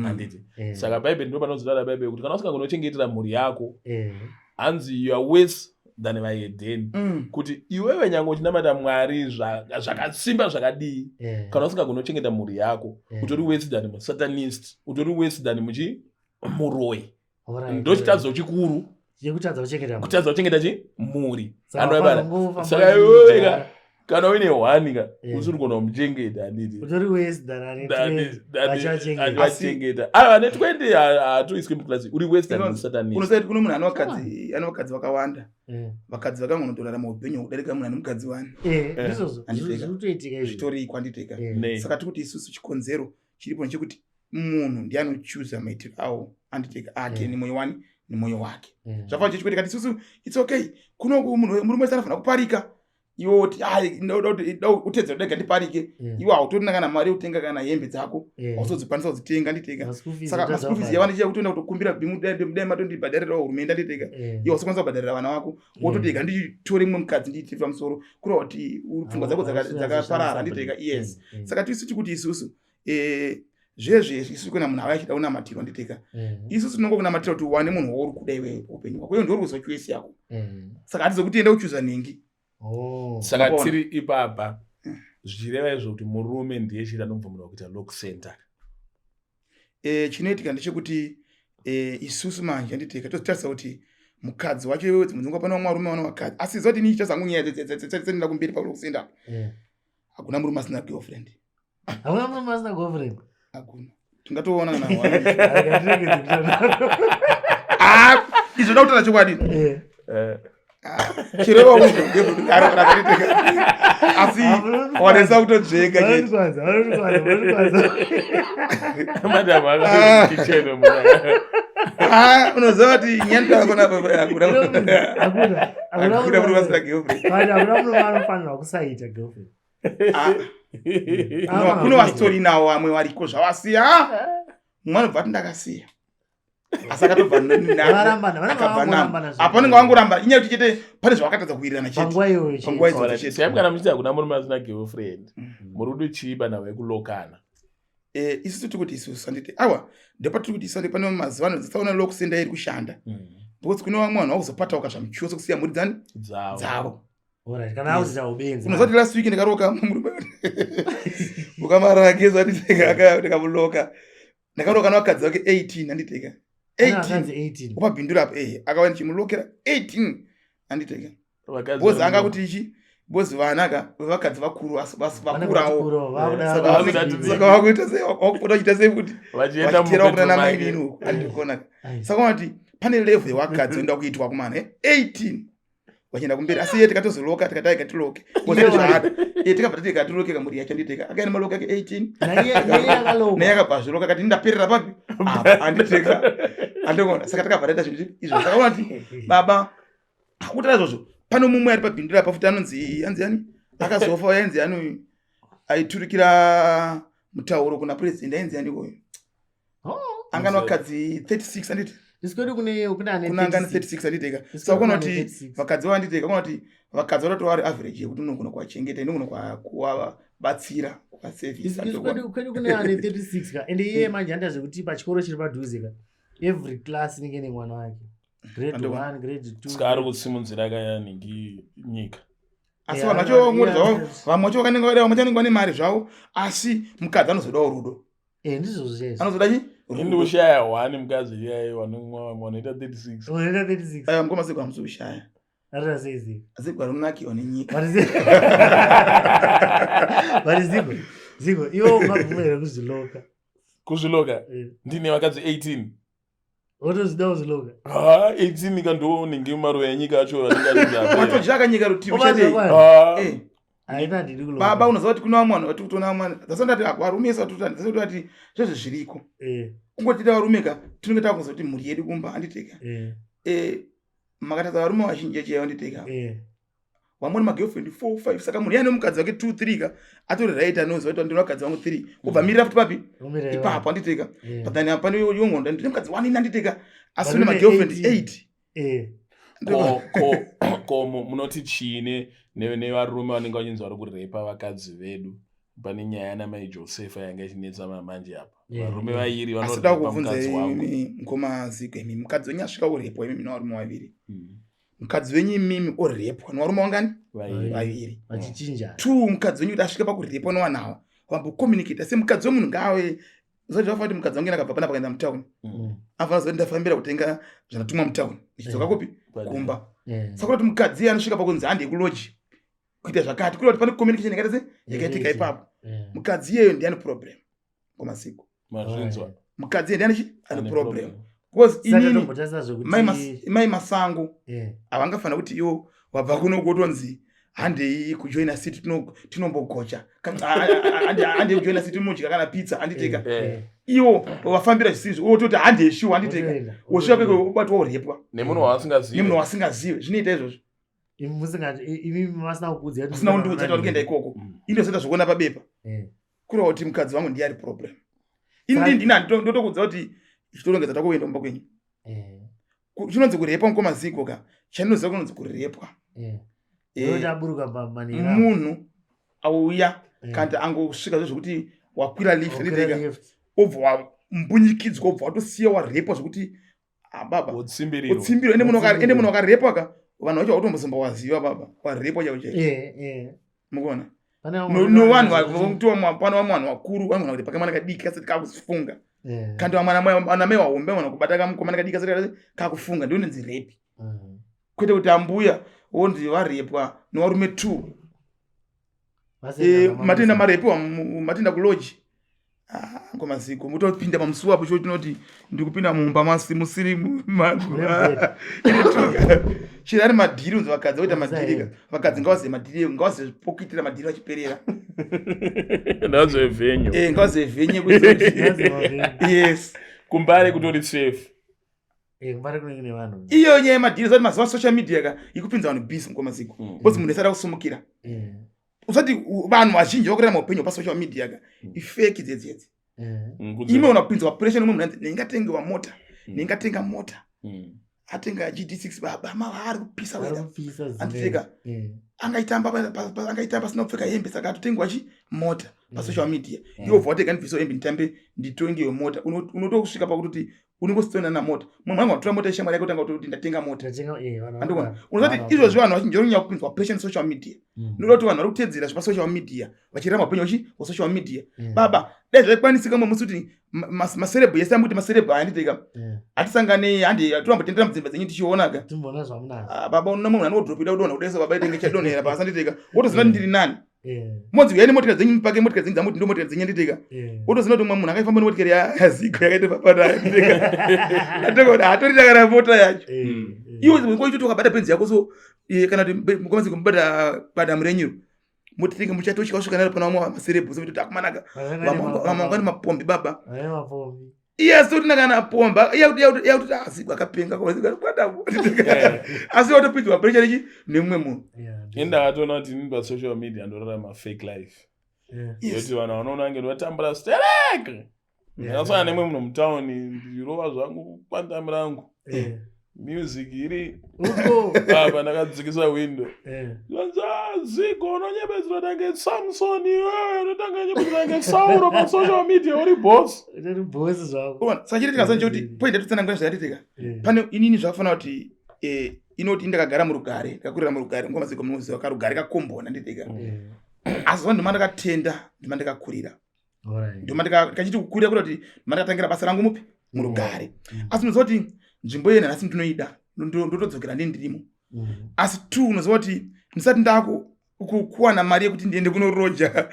handiti? Saka Bhaibheri ndo panozotaura Bhaibheri kuti kana usingangonochengetera mhuri yako, hanzi you are worse than vahedheni, kuti iwewe nyange uchinamata Mwari zvakasimba zvakadii, kana usingagonochengeta mhuri yako, utori worse than musatanist, utori worse than muchi muroyi. Ndochitadzo chikuru. Yekutadza kuchengeta mhuri. Kutadza kuchengeta chi mhuri. Saka Anoibara. vanongofamba Saka iwewe ka, vachiita- kana uine one ka, usiri kugona kumuchengeta, handiti? Utori worse than ane 20 vachivachengeta. Vachengeta aiwa, ane 20 haatoiswi muklasi, uri worse than musatanist. Unoziva kuti kune munhu ane vakadzi vakawanda, vakadzi vakangonotorarama upenyu hwekudarika munhu ane mukadzi wani. Ndizvozvo. Handiteka. Zviri kutoitika izvi. Zvitoriko, handiteka? Nei? Saka tiri kuti isusu chikonzero chiripo ndechekuti munhu ndiye anochuza maitiro awo, anditeka, ake nemwoyo wani, nemwoyo wake. Zvafana chechikwete kati isusu it's okay, kunoku munhu murume wese anofanira kuparika, iwe woti ai ndoda kuti utedzera dega ndiparike, iwe hautorina kana mari yekutenga kana hembe dzako, hausodzikwanisa kudzitenga, nditeka? Ma-school fees Saka otadza maschool fees kubhadhara. yavanochiya kutoenda kutokumbira bhimu, dai matondibhadharirawo hurumende, anditeka? Iwe usakwanisa kubhadharira vana vako, wototi ega nditore mumwe mukadzi ndiite pamusoro, kureva kuti pfungwa dzako dzakaparara, anditeka? Yes. Saka tisu tikuti isusu zvezve isusu kuna munhu ava achida kunamatirwa, nditeka, isusu tinongokunamatira kuti uwane munhu wauri kuda iwewe upenyu hwako, iyo ndiwo uri choice yako. Saka hatizokuti enda kuchuza nhingi. Oh. Saka Unopona. tiri ipapa, zvichireva izvo kuti murume ndiye chete anobvumirwa kuita lock center? Chinoitika ndechekuti isusu manje, anditeka, tozitarisa kuti Mukadzi wacho iwewe, dzimwe dzenguva pane vamwe varume vane vakadzi, asi zoti ini chazangu nyaya dzetsendenda kumberi pakulokusenda hakuna murume asina girlfriend. Hakuna murume asina girlfriend. Hakuna. Tingatoona kana ah, izvo da kutaura chokwadi. Chireva asi wanesa kutodzveka. Ah, unoziva kuti nyandiakona hakuna murume asina girlfriend. Hakuna murume anofanirwa kusaita girlfriend. Ah. Kune vasitori nawo vamwe variko zvavasiya. Mumwe anobva ati ndakasiya, asi akatobva akabva namo apo anenge wangoramba, inyaya kuti chete pane zvavakatadza kuwirirana chete. Panguva iyoyo chete. Panguva idzodzo chete. Same, kana muchiti hakuna murume asina girlfriend, muri kudo chiba nawo yekulokana? Isusu tiri kuti isusu handiti awa ndopatiri kuti isu pane mazuva ano dzisaona lokusenda iri kushanda, because kune vamwe vanhu vakuzopatauka zvamuchiwo sekusiya mhuri dzani dzavo. Dzavo. Alright, kana auziita ubenzi. Unoziva kuti last week ndakaroka murume ukamarake zvati ndikamuloka, ndakaroka nevakadzi vake 18, handiteka? 18. 18 upabhindura apo, akauya ndichimulokera 18, handiteka? Vakadzi Because anga kuti ichi, because vana ka vevakadzi vakuru vakurawo. Vakuda saka vakuita sei, vakupota vachiita sei kuti vachienda vachitera kuna mubedroom make. namainini uku, andikona? Saka unoti pane level yevakadzi oenda kuitwa kumana 18 vachienda kumberi, asi iye tikatozoloka, tikati aiga tiloke zvaada iye, tikabva tati katiloke kamuri yacho, anditeka? Akaenda maloke ake 18. Naiye akaloka. Naye akabva azviloka, akati ndaperera papi apa, anditeka? Andikona? Saka takabva taita zvinhu izvo. Saka unoti baba hakutara izvozvo, pano mumwe ari pabhindura apa futi anonzi anzi ani akazofa, ainzi ani, aiturikira mutauro kuna president, ainzi ani koyo? Oh. Angana vakadzi 36, anditi? Isikwedu kune ane Kuna angana 36. 36, anditeka? Isikwedu Saka kune kuona ane kuti 36. vakadzi vavo, anditeka, kuona kuti vakadzi vanotora vari average yekuti unogona kuvachengeta, inogona kuvabatsira kuvasevhisa. Kwedu kune ane 36 ka, ende iye manje anoita zvekuti pachikoro chiri padhuze ka, every class inenge ine mwana wake, grade 1, grade 2. Saka ari kusimudzira kayaningi nyika. Asi Yeah, vanhu vacho vangori zvavo, vamwe vacho vakanenge vada, vamwe vacho vanenge vane mari zvavo, asi mukadzi anozodawo rudo. Ndizvozvo chaizvo. Anozoda chi? Ini kushaya one mukadzi iyaye, vanomwa vamwe vanoita 36. Unoita 36. Aya mukoma Zigwa, hamusi kushaya. Arita sei, Zigwa? Zigwa rinonakiwa nenyika. Vari Zigwa, Zigwa, iwe ungabvuma here kuzviloka? Kuzviloka? Eh. Ndine vakadzi 18. Wotozvida kuzviloka? Ha, 18 ka, ndo ningi maruva enyika acho anenge achinzi apera. Watodya kanyika rutivi chete. Ah, Haina, handidi kuloka. Baba, unoziva kuti kuna vamwe vanhu vati kutoona vamwe dzasandati varume ese vatoti zvezvo zviriko. Kungotita varume ka, tinenge takuzoti mhuri yedu kumba, anditeka? Makatadza varume vazhinji chaivo, anditeka? Vamwe magirlfriend 4 5, saka munhu iye mukadzi wake 2 3 ka atori right, anoziva kuti ndine vakadzi vangu 3, ubva mirira futi papi? Umirira. Ipapo, anditeka? But then pane yongondo ndine mukadzi 1 ini, anditeka? Asi But une une magirlfriend 18. 8. Ko munoti chii nevarume vanenge vachinzi vari kurepa vakadzi vedu? Pane nyaya namai Josefa yanga ichinetsa mamanje apa, varume vairi Asi da vanorepa kubvunza mukadzi wangu. Imi mukoma Zigwa, imi mukadzi wenyu asvika kurepwa, imi mine varume vaviri, mukadzi wenyu imimi orepwa nevarume wangani? Vairi. Vaviri. Vachichinja. Two, mukadzi wenyu kuti asvike pakurepwa nevanhu ava, vambocommunicata semukadzi wemunhu ngaave zoti vafanira kuti mukadzi wangu akabva panapa akaenda mutauni, anofanira zoti ndafambira kutenga zvandatumwa mutauni, ndichidzoka kupi? Kumba. Saka kuti mukadzi iye anosvika pakunzi hande kuloji kuita zvakati, kureva kuti pane communication yakaita se yakaitika ipapo. Mukadzi iyeyo ndiani problem kwamasiku? Mazvinzwa. Mukadzi iye ndiani chi ane Ane problem? Because inini Tombotarisa zvekuti mai Masango havangafanira kuti iwo wabva kuno kutonzi handei kujoina city, tinombogocha, handei kujoina city tinodya kana pizza, handiteka? Iwo wafambira zvisizvo, wototi handei shuwa, handiteka? Wotoenda, Wosvika wotoenda. peko ubatwa urepwa. Nemunhu waasingazivi. Nemunhu wasingazive. Zvinoita izvozvo? Imi imi vasina kukuudza kuti Asina kundiudza kuti vari kuenda ikoko. Indozoita zvokuona pabepa. Kureva kuti mukadzi wangu ndiye ari problem. Ini ndini ndotokuudza kuti chitorongedza takuenda kumba kwenyu. Chinonzi kurepwa, mukoma Zigo ka, chandinoziva kunonzi kurepwa, Unoti aburuka pamanera. Munhu auya kana angosvika zvezvokuti wakwira lift, Wakwira nditeka? lift. Obva wambunyikidzwa, obva watosiya warepwa zvokuti ah, baba. Wotsimbiriro. Utsimbirwa. Ende munhu wakarepwa ka, vanhu vacho vautombozomba waziva baba warepwa chaivo chaivo. Mukuona? Pane vamwe Novanhu vanoita pane vamwe vanhu vakuru vanogona kuti pakamwana kadiki kasati kakufunga, zvekuti kandi vamwe ana mai vahombe vanogona kubata kamukomana kadiki kasati kakufunga, ndinonzi rape. Kwete kuti ambuya wonzi varepwa nevarume two. Eh, matenda marepiwa matenda kuloji. Ah, ngoma ziko mutopinda pamusuwo apo chotinoti ndikupinda mumba masi musiri mangu. Chiri ari madhiri unzi vakadzi voita madhiri ka. Vakadzi ngavazive madhiri, ngavazive pokuitira madhiri vachiperera. Ngavazive venue. Eh, ngavazive venue kuti yes. Kumbare kutori safe. Eh, kumbare kunenge nevanhu. Iyo nyaya yemadhiri zati mazuva social media ka ikupinza vanhu busy mukoma ziko. Because munhu esada kusumukira. Usati vanhu vazhinji vakurarama upenyu pasocial media ka ifake dzedzi. Ime unapinzwa pressure nemumwe munhu ndingatengewa mota, ndingatenga mota. Atenga GD6 baba mava ari kupisa wena. Anditeka. Angaitamba angaitamba asina kupfeka hembe saka atotengwa chi mota pasocial media. Iwe ubva watega ndibvisewo hembe nditambe nditongewe mota. Unotosvika pakutoti unongositona na mota. Mumwe wangu watora mota yeshamwari yake otanga kutoti ndatenga mota. Andikuona. Unozoti izvozvi vanhu vazhinji vanonyanya kupinzwa pressure social media. Ndoda kuti vanhu vari kutedzera zvepa social media vachiramba upenyu vachi wa social media. Baba dai zvaikwanisika mumwe musi kuti maserebhu yese amuti maserebhu aya nditeka. Hatisangane handi tombotendera mudzimba dzenyu tichiona ka. Timboona zvamunazvo. Ah, baba unoona munhu anodropida kudonha kudai baba itenge chadonhera pasi nditeka. Wotoziva kuti ndiri nani. Monzi uyai nemotikari dzenyu mupake motikari dzenyu dzamuti ndo motikari dzenyu nditeka. Wotoziva kuti umwe munhu angaifamba nemotikari yaZigo yakaita papa nayo nditeka. Atoko hatorina kana mota yacho. Iwe ngoitoti wakabata benzi yako so kana kuti mukoma Zigo mubata badamu renyu. Motitenga muchatosvika kusvika naro pana vamwe maserebhu so kuti akumanaka vamwe vangani mapombi baba. Iye asitorina kana pomba iye kuti Zigo akapenga kwadamu. Asi watopinzwa pressure rechi nemumwe munhu. Ini ndakatoona kuti ini pasocial media ndorarama fake life. Yoti vanhu vanoona kunge ndotambura sterek. Ndakasangana nemumwe munhu mutauni ndichirova zvangu kwandami rangu. Music iri apa ndakadzikisa window. Zvanzi Zigo unonyepedzera tange Samson iwewe unotanga nyepedzera tange Sauro pa social media uri boss. Uri boss zvako. Saka chiri tikazwa kuti point yatotsanangura zvayatitika. Pane inini zvakafanira kuti inoti ndakagara murugare, ndakakurira murugare, ngoma Zigo munoziva karugare kakombona nditika. Asi zuva ndima ndakatenda, ndima ndakakurira. Ndima ndikachiti kukurira kuda kuti ndima ndakatangira basa rangu mupi murugare. Asi unoziva kuti nzvimbo iye nhasi ndinoida, ndotodzokera ndini ndirimo. Asi two unoziva kuti ndisati ndaku kuwana mari yekuti ndiende kunoroja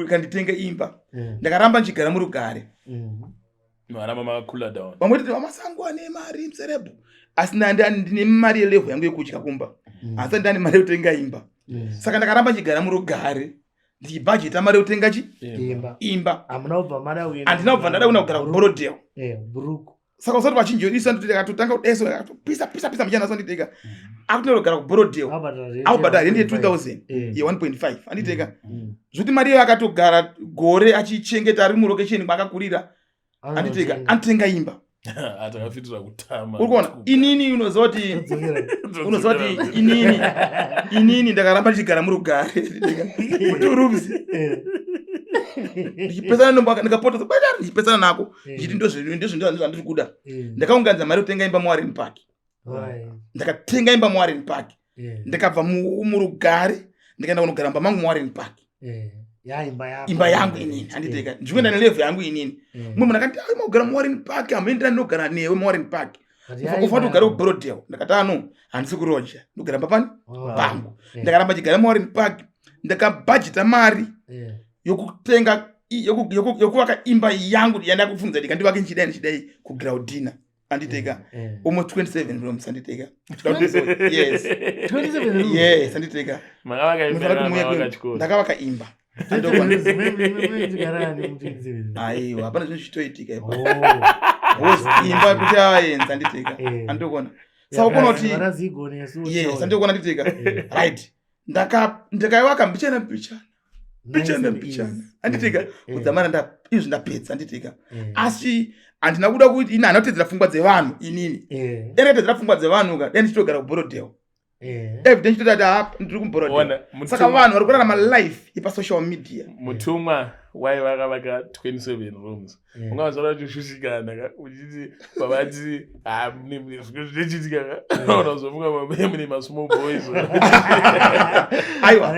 kanditenge imba. Ndakaramba ndichigara murugare. Varamba makakula down. Vamwe titi vamasango ane mari muserebhu. Asi ndine mari yelevel yangu yekudya kumba. Asi ndane mari yekutenga imba. Saka ndakaramba ndichigara murugare. Ndichibhajeta mari yekutenga chi? Imba. Hamuna kubva mada kuenda. Handina kubva ndada kuenda kugara kuBorodale. Brook. Saka usati vachinji isa nditi akatotanga kudeso akatopisa pisa pisa mchana sanditeka. Akutoenda kugara kuBorodale. Akubhadhara rent ye 2000 ye 1.5 anditeka. Zvekuti mari iyo akatogara gore achichengeta ari murokesheni kwaakakurira. Anditeka anotenga imba. Atakafitira kutama. Uri kuona inini unoziva kuti unoziva kuti inini inini ndakaramba ndichigara murugare. Muturubzi. Ndichipesana nomba ndikapota bada ndichipesana nako ndichiti ndozvo ndozvo zvandiri kuda. Ndakaunganidza mari yekutenga imba muWarren Park. Ndakatenga imba muWarren Park. Ndakabva murugare ndikaenda kunogara mumba mangu muWarren Park. Imba yangu inini handiteka. Ndikuenda nelevel yangu inini. Mumwe munhu akati ai maugara muWarren Park hamuenderani ndogara newe muWarren Park. Ufanira kugara kuBorodale. Ndakati ano handisi kuroja. Ndogara mba pani pangu. Ndakaramba ndichigara muWarren Park. Ndakabhajeta mari yokutenga yokuvaka imba yangu yandakufunza ndikandivake ndichidai ndichidai kuGraudina. Anditeka almost 27 rooms anditeka. Yes. 27 rooms. Yes, anditeka. Ndakavaka imba. Aiwa, hapana zvinhu zvichitoitika ipo. Imba kuti ayenza anditeka. Andikuona. Saka ukuona kuti yes, andikuona anditeka. Right. Ndakaiwaka mbichana mbichana. Mbichana mbichana. Anditeka kudzamara izvi ndapedza anditeka. Asi handina kuda kuti ini handina kutedzera pfungwa dzevanhu inini. Dai ndakatedzera pfungwa dzevanhu ka dai ndichitogara kuBorodale. Every day ndichitoti ati ndiri kuBorodale. Saka vanhu vari kurarama life yepasocial media. Mutumwa waivakavaka 27 rooms. Ungazoona uchishushikana ka uchiti pavati zvinochitika ka unozofunga mune masmall boys. Aiwa.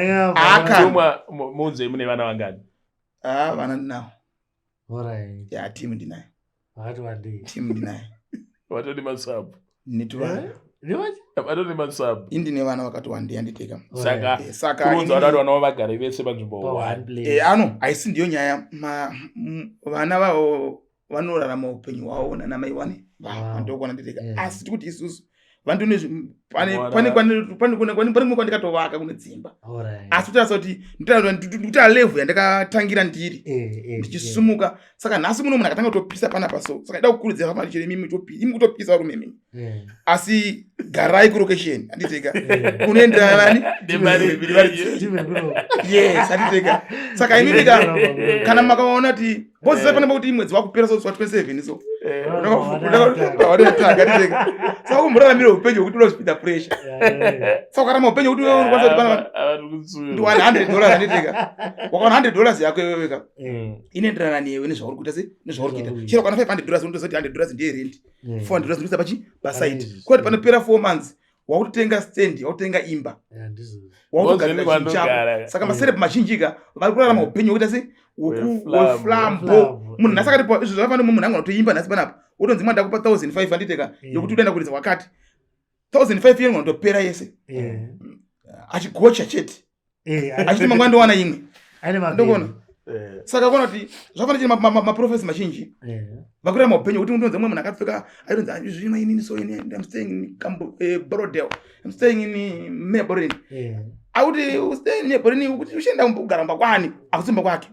Mutumwa muudzei mune vana vangani? Vana ndinawo. Alright. Yeah, team ndinayo. Vakati wandei. Team ndinayo. Watodi masabu. Netuvana. Vatone masub. Indine vana vakati wandei anditeka. Saka eh, saka kuronza vana vana vagare vese panzvimbo one. Eh ano haisi ndiyo nyaya vana vavo vanorarama upenyu hwavo nana mai vane vandokuona nditeka. Asi tikuti isusu vandone pane pane pane kwandikatovaka kune dzimba asi kutarisa kuti ndikutaura level yandakatangira ndiri eh, eh, ndichisumuka eh. Saka nhasi muno munhu akatanga kutopisa panapa so saka ida kukurudzira vamari chero imimi imi kutopisa varume imimi asi garai kurokesheni handiteka unoenderana nani yes handiteka saka imimi kana makaona kuti bozisa pane pakuti mwedzi wakupera so wa 27 so unoatanga handiteka saka kumboraramira upenyu hwekuti unozvipinda pressure. Saka ukarama upenyu hwekuti unokwanisa kuti pana ndi $100 handiteka wakawana $100 yako iwewe ka inoenderana newe nezvauri kuita se nezvauri kuita. Chero kana $500 unotoziva kuti $100 ndiye rent, $400 ndinoisa pachi pasaidi kwati panopera 4 months wakutotenga stand, wakutotenga imba, wakutogadzira chinhu chako. Saka maserebu mazhinji ka vari kurarama upenyu hwekuita se weflambo. Munhu nhasi akati izvo zvakafanira munhu angona kutoimba nhasi panapa wotonzi mwana ndakupa 1500 handiteka yokuti udaenda kuridza kwakati 1500 yenyu unotopera yese achigocha chete achiti mangwana ndowana imwe ndokona. Saka kuona kuti zvafanira chine maprofesi mazhinji vakurarama upenyu hwekuti unonzi mumwe munhu akapfeka aitonzi zvino inini so ini I'm staying in Borrowdale, I'm staying in Melbourne. Akuti stay in Melbourne kuti uchienda kugara kumba kwani akusimba kwake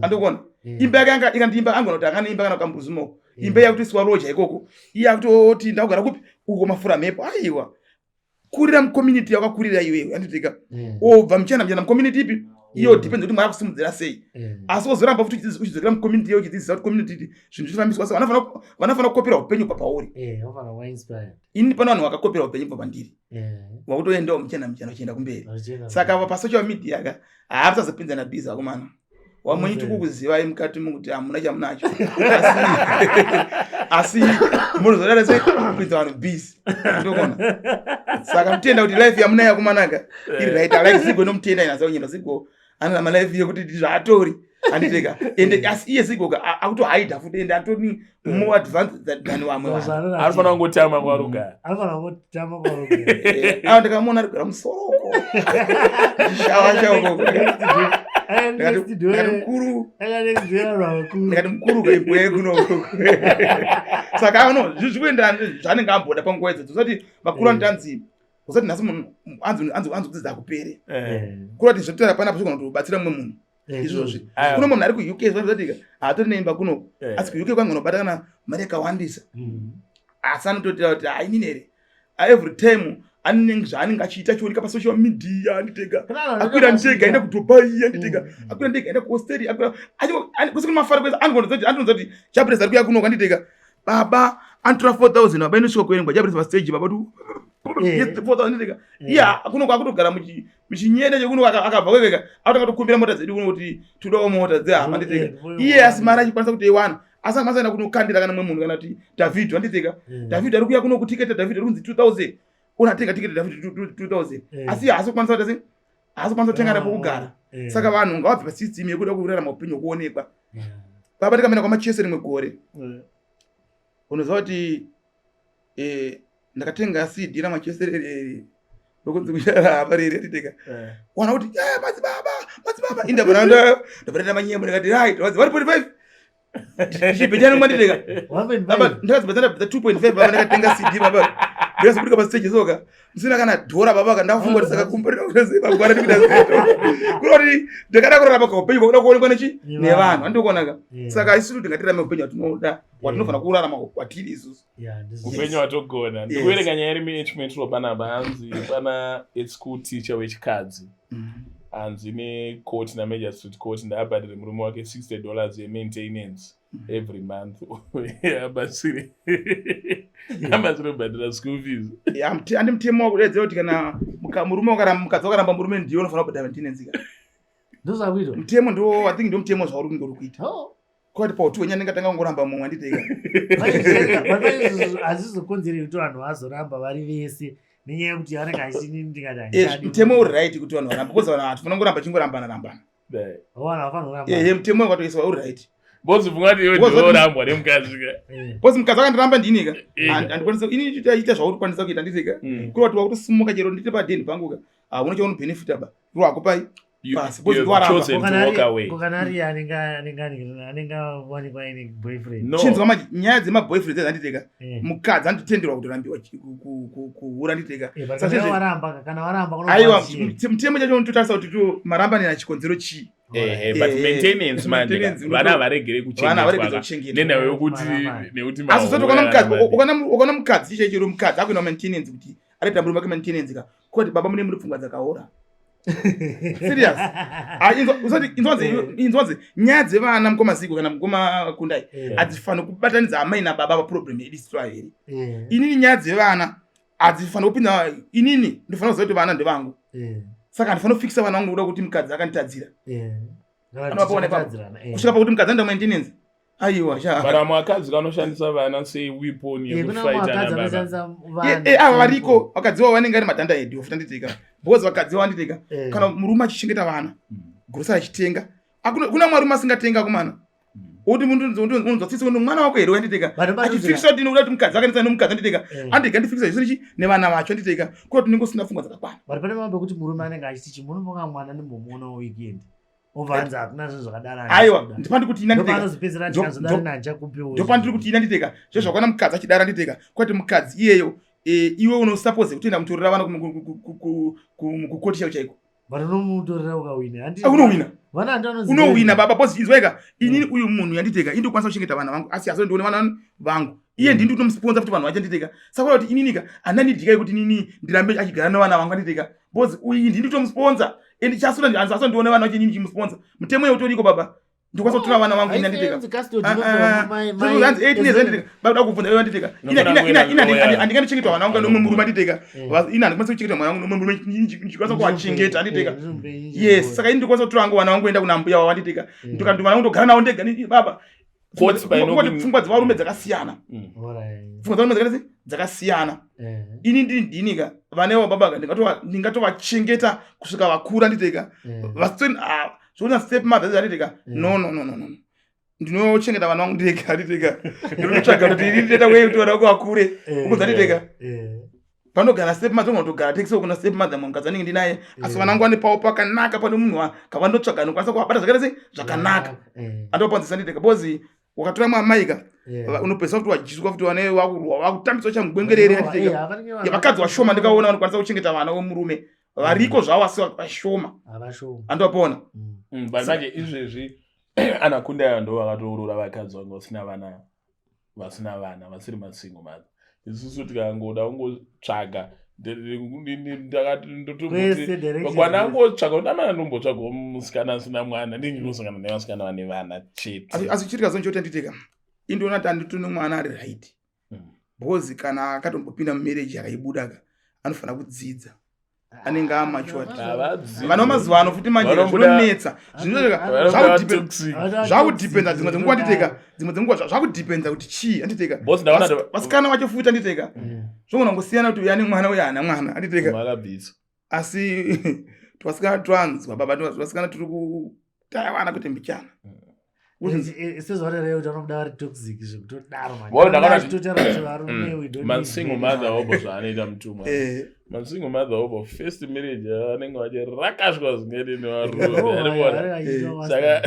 andikuona imba yake anga ikandiimba angona kuti akaniimba kana kambuzimo imba yakuti isiwa roja ikoko iye akutoti ndakugara kupi uko mafura mhepo aiwa kurira mucommunity yakakurira iwewe anditika obva muchienda muchienda mucommunity ipi iyo depends kuti mwari akusimudzira sei asi wozoramba futi uchidzokera mucommunity iyo uchidzidzisa kuti community zvinhu zvichifambiswa sei. Vanofanira kukopera upenyu kubva pauri. Ini pane vanhu vakakopera upenyu kubva pandiri wakutoendawo muchienda muchienda uchienda kumberi. Saka pasocial media ka haasazopinzana busy vakomana wamwenyu tikukuzivai mukati mukuti hamuna chamunacho asi munozodara sei kupinza vanhu busy ndokona. Saka mutenda kuti life yamunayo yakumanaka iri right. I like Zigo nomutenda ina zaunyema Zigo anorama life yekuti zvaatori handiteka ende asi iye Zigo akutohaidha futi ende atori more advanced than vamwe vanhu. Anofanira kungotama kwarugara. Anofanira kungotama kwarugara. Ah, ndikamuona ari kugara musoroko shawa shawa ndikati mukuru, ndikati mukuru kaibhuya kuno. Saka ano zvikuenderana zvaanenge amboda panguva idzodzo. Usati vakuru anotanzi usati nhasi munhu anzi kudzidza akupere kuri kuti zvekutaura panapa zvigona kutobatsira mumwe munhu izvozvi. Kuno munhu ari kuUK zvatika haatori neimba kuno asi kuUK kwangu unobata kana mari yakawandisa asi anototira kuti hainini here every time anenge zvaanenge achiita chioneka pasocial media anditega akwira ndega aenda kudubai anditega akwira ndega aenda kuaustralia akwira kwese kune mafaro kwese anonzwa kuti Chapress ari kuya kuno anditega baba anotora 4000 baba inosvika kuverengwa Chapress pastage baba tu 4000 anditega iye kuno kwakutogara muchinyenda chekuno akabva kwekeka akutanga kutokumbira mota dzedu kuno kuti todawo mota dzehama anditega iye asi mari achikwanisa kuti eiwana asi amasaenda kunokandira kana mumwe munhu kana kuti David anditega David ari kuya kuno kutiketa David ari kunzi 2000 unatenga tiketi David 2000 asi haasi kukwanisa kuti haasi kukwanisa kutenga nepokugara. Saka vanhu ngavabve pasystem yekuda kurarama upenyu hwekuonekwa. Baba tikamenda kwamachese rimwe gore unoziva kuti ndakatenga CD ramachese reri rokunzi kucharapa reri anditeka wana kuti madzibaba madzibaba indabva ndabva manyembo ndikati right vadzi 1.5 chibhechani mwanditeka baba ndakazibva ndabva 2.5 baba ndakatenga CD baba ndikazoburuka pastage soka ndisina kana dhora baba ka ndafunga kuti saka kumborera kuita sei mangwana ndikuita sei kunoti ndakada kurarama kaupenyu kwakuda kuonekwa nechi nevanhu andikuonaka. Saka isusu tingatirame upenyu hwatinoda hwatinofanira kurarama hwatiri isusu upenyu hwatogona. Ndikuverenga nyaya iri muH Metro panapa hanzi pana school teacher wechikadzi hanzi necourt namajor street court ndaabhadhire murume wake $60 yemaintenance every month abatsire abatsire kubhadhira school fees. Andi mutemo wakudedzera kuti kana murume wakaramba mukadzi wakaramba murume ndiye unofanira kubhadhara maintenance ka. Ndozvakuitwa. Mutemo ndo I think ndo mutemo zvauri kunge uri kuita. Kwati pauti wenya ndingatanga kungoramba mumwe anditeka. Hazvizokonzeri kuti vanhu vazoramba vari vese nenyaya yekuti anenge achini ndikati handichadi. Mutemo uri right kuti vanhu varamba because vanhu hatifanira kungoramba chingorambana rambana. Vanhu havafanira kuramba. Ehe mutemo wakatoiswa uri right. Boss funga kuti iwe ndiwe worambwa nemukadzi ka. Boss mukadzi akandiramba ndini ka. Handikwanisa ini ita zvauri kukwanisa kuita nditi ka. Kuri wati wakutosimuka chero nditi padeni pangu ka. Hauna chaunobhenefita ba. Uri wakupai pasi boss ndiwaramba. Ko kana ari anenge anenge anenge awanikwa aine boyfriend. No. Chinzwa manje nyaya dzemaboyfriend dzanditi ka. Mukadzi anotenderwa kutorambiwa kuhura nditi ka. Saka waramba kana waramba Aiwa mutemo chacho unototarisa kuti to maramba nena chikonzero chii. Ehe, but maintenance manje vana havaregere kuchengetwa nenhau yokuti nekuti asi usati ukaona mukadzi ukaona mukadzi chaicho chero mukadzi akuenda maintenance kuti arikuita murume wake maintenance ka kuti baba mune muri pfungwa dzakaora serious. Ah, usati inzwanzi inzwanzi nyaya dzevana mukoma Zigo kana mukoma Kundai hadzifaniri kubatanidza amai nababa paproblem yedu isu here. Inini nyaya dzevana hadzifaniri kupinda inini ndofanira kuziva kuti vana ndevangu. Saka handifanira kufikisa vana vangu nokuda kuti mukadzi akanditadzira. Anovapaona ipapo. Kusvika pakuti mukadzi anoita maintenance. Aiwa sha. But vamwe vakadzi vanoshandisa vana seweapon yekufighta nababa. Ava variko vakadzi vavo vanenge vari madhanda edu futi anditika. Because vakadzi vavo anditika. Kana murume achichengeta vana, grocery achitenga. Kuna murume asingatenga akomana. Kuti munhu unonzwa tsitsi kuti mwana wako here wanditika. Achifikisa kuti ndinoda kuti mukadzi akanetsa nomukadzi anditika. Andega ndifikisa zvese chi nevana vacho anditika. Kuda kuti unenge usina pfungwa dzakakwana. But pane mambo ekuti murume anenge achiti chimunombonga mwana ndimbomuona weekend. Obva hanzi hakuna zvinhu zvakadaro. Aiwa, ndipandi kuti ina nditeka. Ndopanozopedzera ndikazodaro nandichakupiwo. Ndopandiri kuti ina nditeka. Zve zvakwana mukadzi achidaro nditeka. Kwati mukadzi iyeyo iwe unosuppose kutoenda mutorera vana kukoti chaiko chaiko. But unomutorera ukawina. Handi. Unowina. Vana handi vanonzi. Unowina baba boss inzweka. Inini uyu munhu yanditeka indokwanisa kuchengeta vana vangu asi azo ndione vana vangu. Iye ndini ndinomusponsa kuti vanhu vachanditeka. Saka kuti inini ka andanidika kuti inini ndirambe achigara nevana vangu anditeka. Boss uyu ndini ndinomusponsa. And chasura anzi ndione vana vacho inini chimusponsa. Mutemo yeutoriko baba. Ndikwanisa kutora vana vangu ini anditeka. Hanzi 18 years anditeka. Baba kubvunza iwe anditeka. Ina ina ina andingandichengeta vana vangu nomwe murume anditeka. Ina andikwanisa kuchengeta mwana wangu nomwe murume ndikwanisa kuwachengeta anditeka. Yes, saka ini ndikwanisa kutora vangu vana vangu kuenda kuna mbuya wavo anditeka. Ndikandovana vangu ndogara navo ndega baba. Koti paino pfungwa dzevarume dzakasiyana. Pfungwa dzevarume dzakati dzakasiyana. Ini ndini ndinika vana ivavo baba ndingatovachengeta kusvika vakura nditeka. Vasitoni zvona step mother anditeka. No no no no no. Ndinochengeta vana vangu ndega nditeka. Ndinotsvaga kuti ini ndinoita wei kuti vana vangu vakure. Ukudza nditeka. Panogara step mother unotogara tekisi kuna step mother mukadzi anenge ndinaye. Asi vana vangu vane pawo pakanaka pane munhu kavandotsvaga anokwanisa kuvabata zvakaita sei zvakanaka. Andopanzisa nditeka because wakatora mwamaika unopedzisa kuti wajiswa kuti vana vakurwa vakutambiswa chamugwengerere anditeka. Vakadzi vashoma ndikaona vanokwanisa kuchengeta vana vemurume. Variko zvavo asi vashoma. Andopona. But manje izvezvi ana Kundai ndo vakatourura vakadzi vanga vasina vana vasina vana vasiri masingle mother. Isusu tikangoda kungotsvaga kwanangotsvaga kuti amana ndombotsvaga musikana asina mwana ndindinosangana nevasikana vane vana chete. Asi chiri kazonje kuti anditeka. Indiona kuti anditone mwana ari right. Because kana akatombopinda mumarriage akaibuda ka anofanira kudzidza. Anenge amature. Vana mazuva ano futi manje zvinonetsa. Zvakudependa dzimwe dzenguva anditeka. Dzimwe dzenguva zvakudependa kuti chii anditeka. Vasikana vacho futi anditeka. Zvogona kungosiyana kuti uyu ane mwana uyu haana mwana anditeka. Asi twasikana twanzwa baba twasikana tiri kutaya vana kuti mbichana. Sezvarerei kuti vanobuda vari toxic zvekutodaro Masingle mother hobo zvaanoita mutumwa. Masingle mother hobo first marriage vanenge vachirakashwa zvingaite nevarume. Saka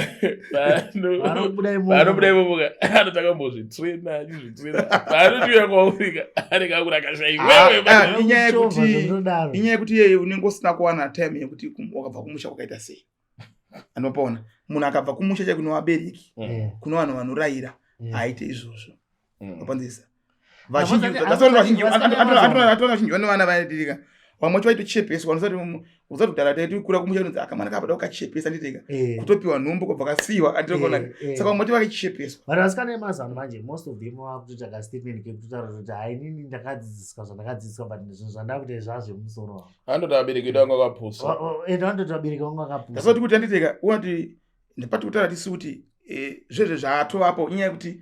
vanobuda imomo anotanga kumbozvitraina achizvitraina paanotiuya kwauri anenge akurakasha iwewe. Inyaya yekuti inyaya yekuti iye unenge usina kuwana time yekuti wakabva kumusha kwakaita sei. Anopona munhu akabva kumusha chake kune vabereki kune vanhu vanorayira aite izvozvo. Wapanzisa vazhinji vazhinji vane vana vaitirika vamwe vacho vaitochepeswa usati usati kudhara taiti kura kumusha kunonzi akamwana kapada ukachepesa nditeka kutopiwa nhumbu kubva kasiyiwa andinoona. Saka vamwe vacho vaichepeswa. Vanhu vasikana vemazuva manje most of them vakutoita ka statement kekutaura kuti hai inini ndakadzidziswa zvandakadzidziswa but zvinhu zvandakuita zvazvemusoro wangu. Andoda vabereki vedu vanga vakapusa. Ende vanototi vabereki vanga vakapusa. That's what kuti anditeka unoti ndipati kutaura tisu kuti zvezve zvatovapo inyaya yekuti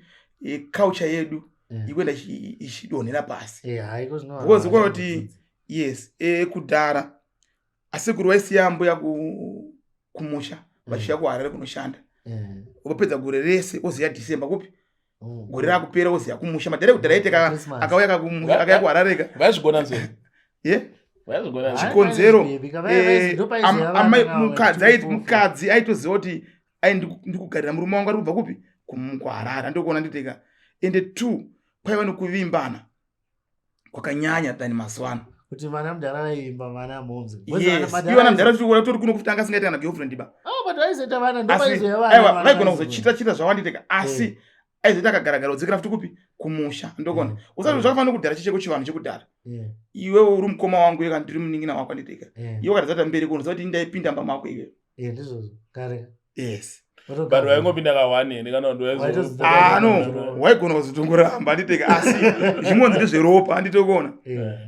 culture yedu ikuenda ichidonhera pasi. Haiko zvino Because ukaona kuti yes, kudhara asekuru vaisiya mbuya kumusha vachiuya kuHarare kunoshanda. Wopedza gore rese oziya December kupi? Gore rakupera oziya kumusha. Madhara ekudhara aite akauya kakumusha akauya kuHarare ka. Vaizvigona nzee. Ye? Chikonzero amai mukadzi aitoziva kuti ai ndikugarira murume wangu ari kubva kupi? KuHarare andikuona nditeka. Ende two kwaiva nekuvimbana kwakanyanya than mazuva ano kuti vana mudhara vaivimba vana mhoms vana mudhara tori kuno kuti anga asingaita kana girlfriend ba oh, but vaizoita vana ndovaizoya vana aiwa vaigona kuzochita chita zvawanditeka asi eh. Aizoita akagaragara udzikira futi kupi kumusha ndokona eh. Usati eh. Zvakafanira kudhara chicheko chivanhu chekudhara iwe uri mukoma wangu iwe kana ndiri munin'ina wako anditeka iwe ukatadzata mberi kuno kuti ndaipinda mba mako iwe. Ndizvozvo kare. Yes. But vaingopinda ka1 here kana kuti ah no, waigona kuzotongoramba anditeka asi zvimonzi ndezveropa anditokuona.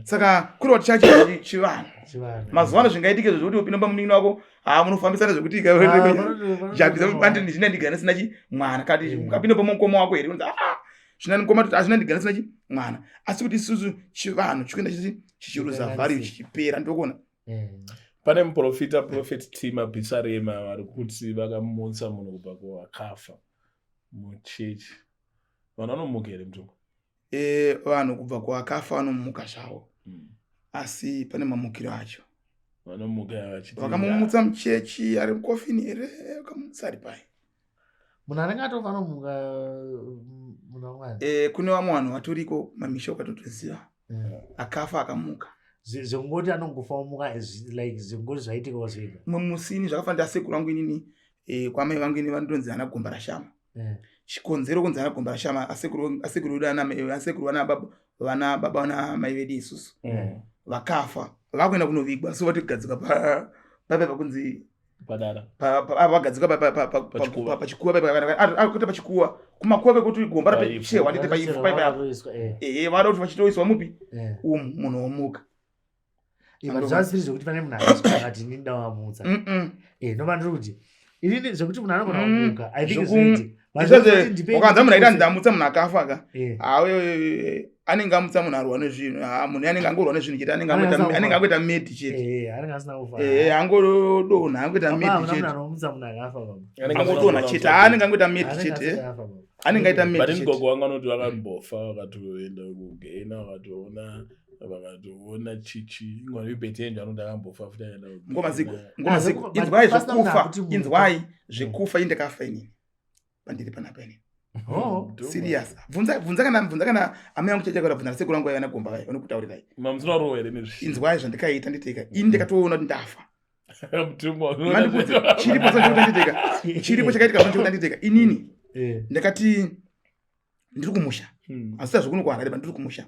Saka kuri kuti chachi chivanhu. Mazuva ano zvingaitike izvo zvekuti upinda pamunin'ina wako ha munofambisana zvekuti jabisa mubandi ndizvina ndigara ndisina chi mwana kati ukapinda pamukoma wako here unzi ah zvina mukoma toti azvina ndigara ndisina chi mwana asi kuti isusu chivanhu chikuenda chichi chichiruza value chichipera nditokuona. Pane muprofita Prophet T Mabhisarema vari kuti vakamutsa munhu kubva kuvakafa muchechi. Vanhu vanomuka here mutumwa? Vanhu kubva kuvakafa vanomuka zvavo. Asi pane mamukiro acho. Vanomuka vachiti vakamumutsa muchechi ari mukofini here vakamumutsa ari pai? Munhu anenge atofa anomuka munhu waMwari. Kune vamwe vanhu vatoriko mamisha ukatotoziva. Akafa akamuka. Zvekungoti anongofa omuka like zvekungoti zvaitikawo zvega. Mumwe musi ini zvakafanira sekuru vangu inini kwamai vangu ini vanotonzi ana Gomba raShama. Chikonzero kunzi ana Gomba raShama asekuru asekuru vedu ana asekuru vana baba vana baba vana mai vedu isusu. Vakafa vakuenda kunovigwa so vatigadzika pa paipa pakunzi padara vagadzika pachikuva kuita pachikuva kumakuva kwekuti gomba rapechehwa ndite paivhu paipa ehe vada kuti vachitoiswa mupi umu munhu womuka. But zvasiri zvekuti pane munhu akasvika akati ini ndawamutsa. Nova ndiri kuti inini zvekuti munhu anogona kumuka I think zvinoiti. Ukanza munhu aita ndamutsa munhu akafa ka hawe anenge amutsa munhu arwa nezvinhu munhu anenge angorwa nezvinhu chete anenge angoita medi chete angodonha angoita medi chete angodonha chete anenge angoita medi chete anenge aita medi chete. Gogo wangu anoti vakambofa vakatoenda kugena vakatoona vakatoona chichi ingwani ibhetenje anoti akambofa futi aenda ngoma zigo ngoma zigo inzwai zvekufa inzwai zvekufa ini ndakafa inini pandiri panapa inini. Serious bvunza bvunza kana bvunza kana amai angu chacha kana bvunza sekuru angu vaiva nagomba vaya vanokutaurirai. Mamusina rowa here nezvi? Inzwai zvandikaita nditeka ini ndakatoona kuti ndafa. Mandibvunze chiripo chekuti nditeka chiripo chakaitika chekuti nditeka inini ndakati ndiri kumusha asi zvekuno kuHarare ndiri kumusha.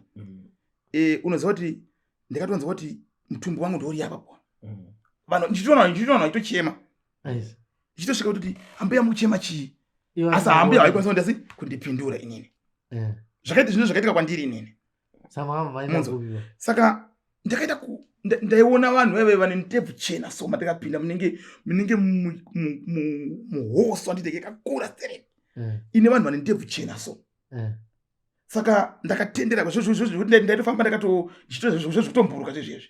Unoziva kuti ndakatonzwa kuti mutumbi wangu ndori apa po. Vanhu ndichitoona ndichitoona vachitochema. Ndichitosvika kuti ambuya mukuchema chii? Asi ambuya haikwanisa kundasi kundipindura inini. Zvakaita zvinhu zvakaitika kwandiri inini. Saka ndakaita ndaiona vanhu vaive vane ndebvu chena so mandakapinda munenge munenge muhoswa nditeke kakura stereki. Ine vanhu vane ndebvu chena so. Saka ndakatendera zvekuti ndaitofamba ndakato zvekutomburuka zvezvezvi.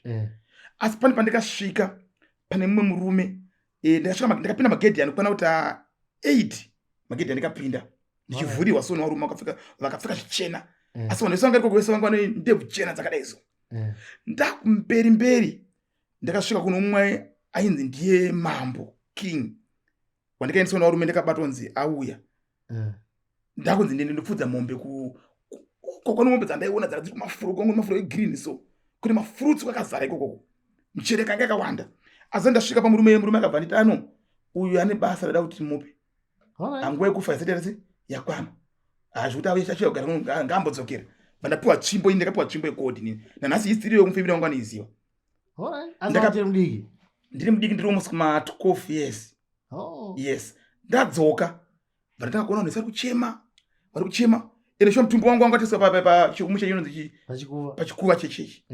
Asi pane pandikasvika pane mumwe murume ndakasvika ndakapinda magedhi anokwana kuti 8 magedhi andikapinda ndichivhuriwa so nevarume vakapfeka zvichena. Asi vanhu vese vanga ikoko vese vanga vane ndebvu chena dzakadai so. Ndakumberi mberi ndakasvika kuno umwe ainzi ndiye mambo king wandikaendeswa nevarume ndakabatwa nzi auya. Ndakunzi ndende ndopfudza mombe ku kune mombe dzandaiona dzaka dziri kumafuro kwangu mafuro egreen so kune mafruits kwakazara ikoko michero yakanga yakawanda. Asi ndasvika pamurume murume akabva anditi ano uyu ane basa rada kuti mupe. Anguva yekufa isati yarasi yakwana. Hazvikuti ave achiuya kugara kuno ngaambodzokera. Bandapiwa tsvimbo ini ndakapiwa tsvimbo yegold inini. Nanhasi history yekumufemera wangu anoiziva. Ndiri mudiki ndiri almost kuma 12 years. Yes. Ndadzoka. Vandatanga kuona vanhu vari kuchema. Vari kuchema. Ende shuwa mutumbi wangu wanga watoiswa pa chikumusha chinonzi chi pachikuva chechechi.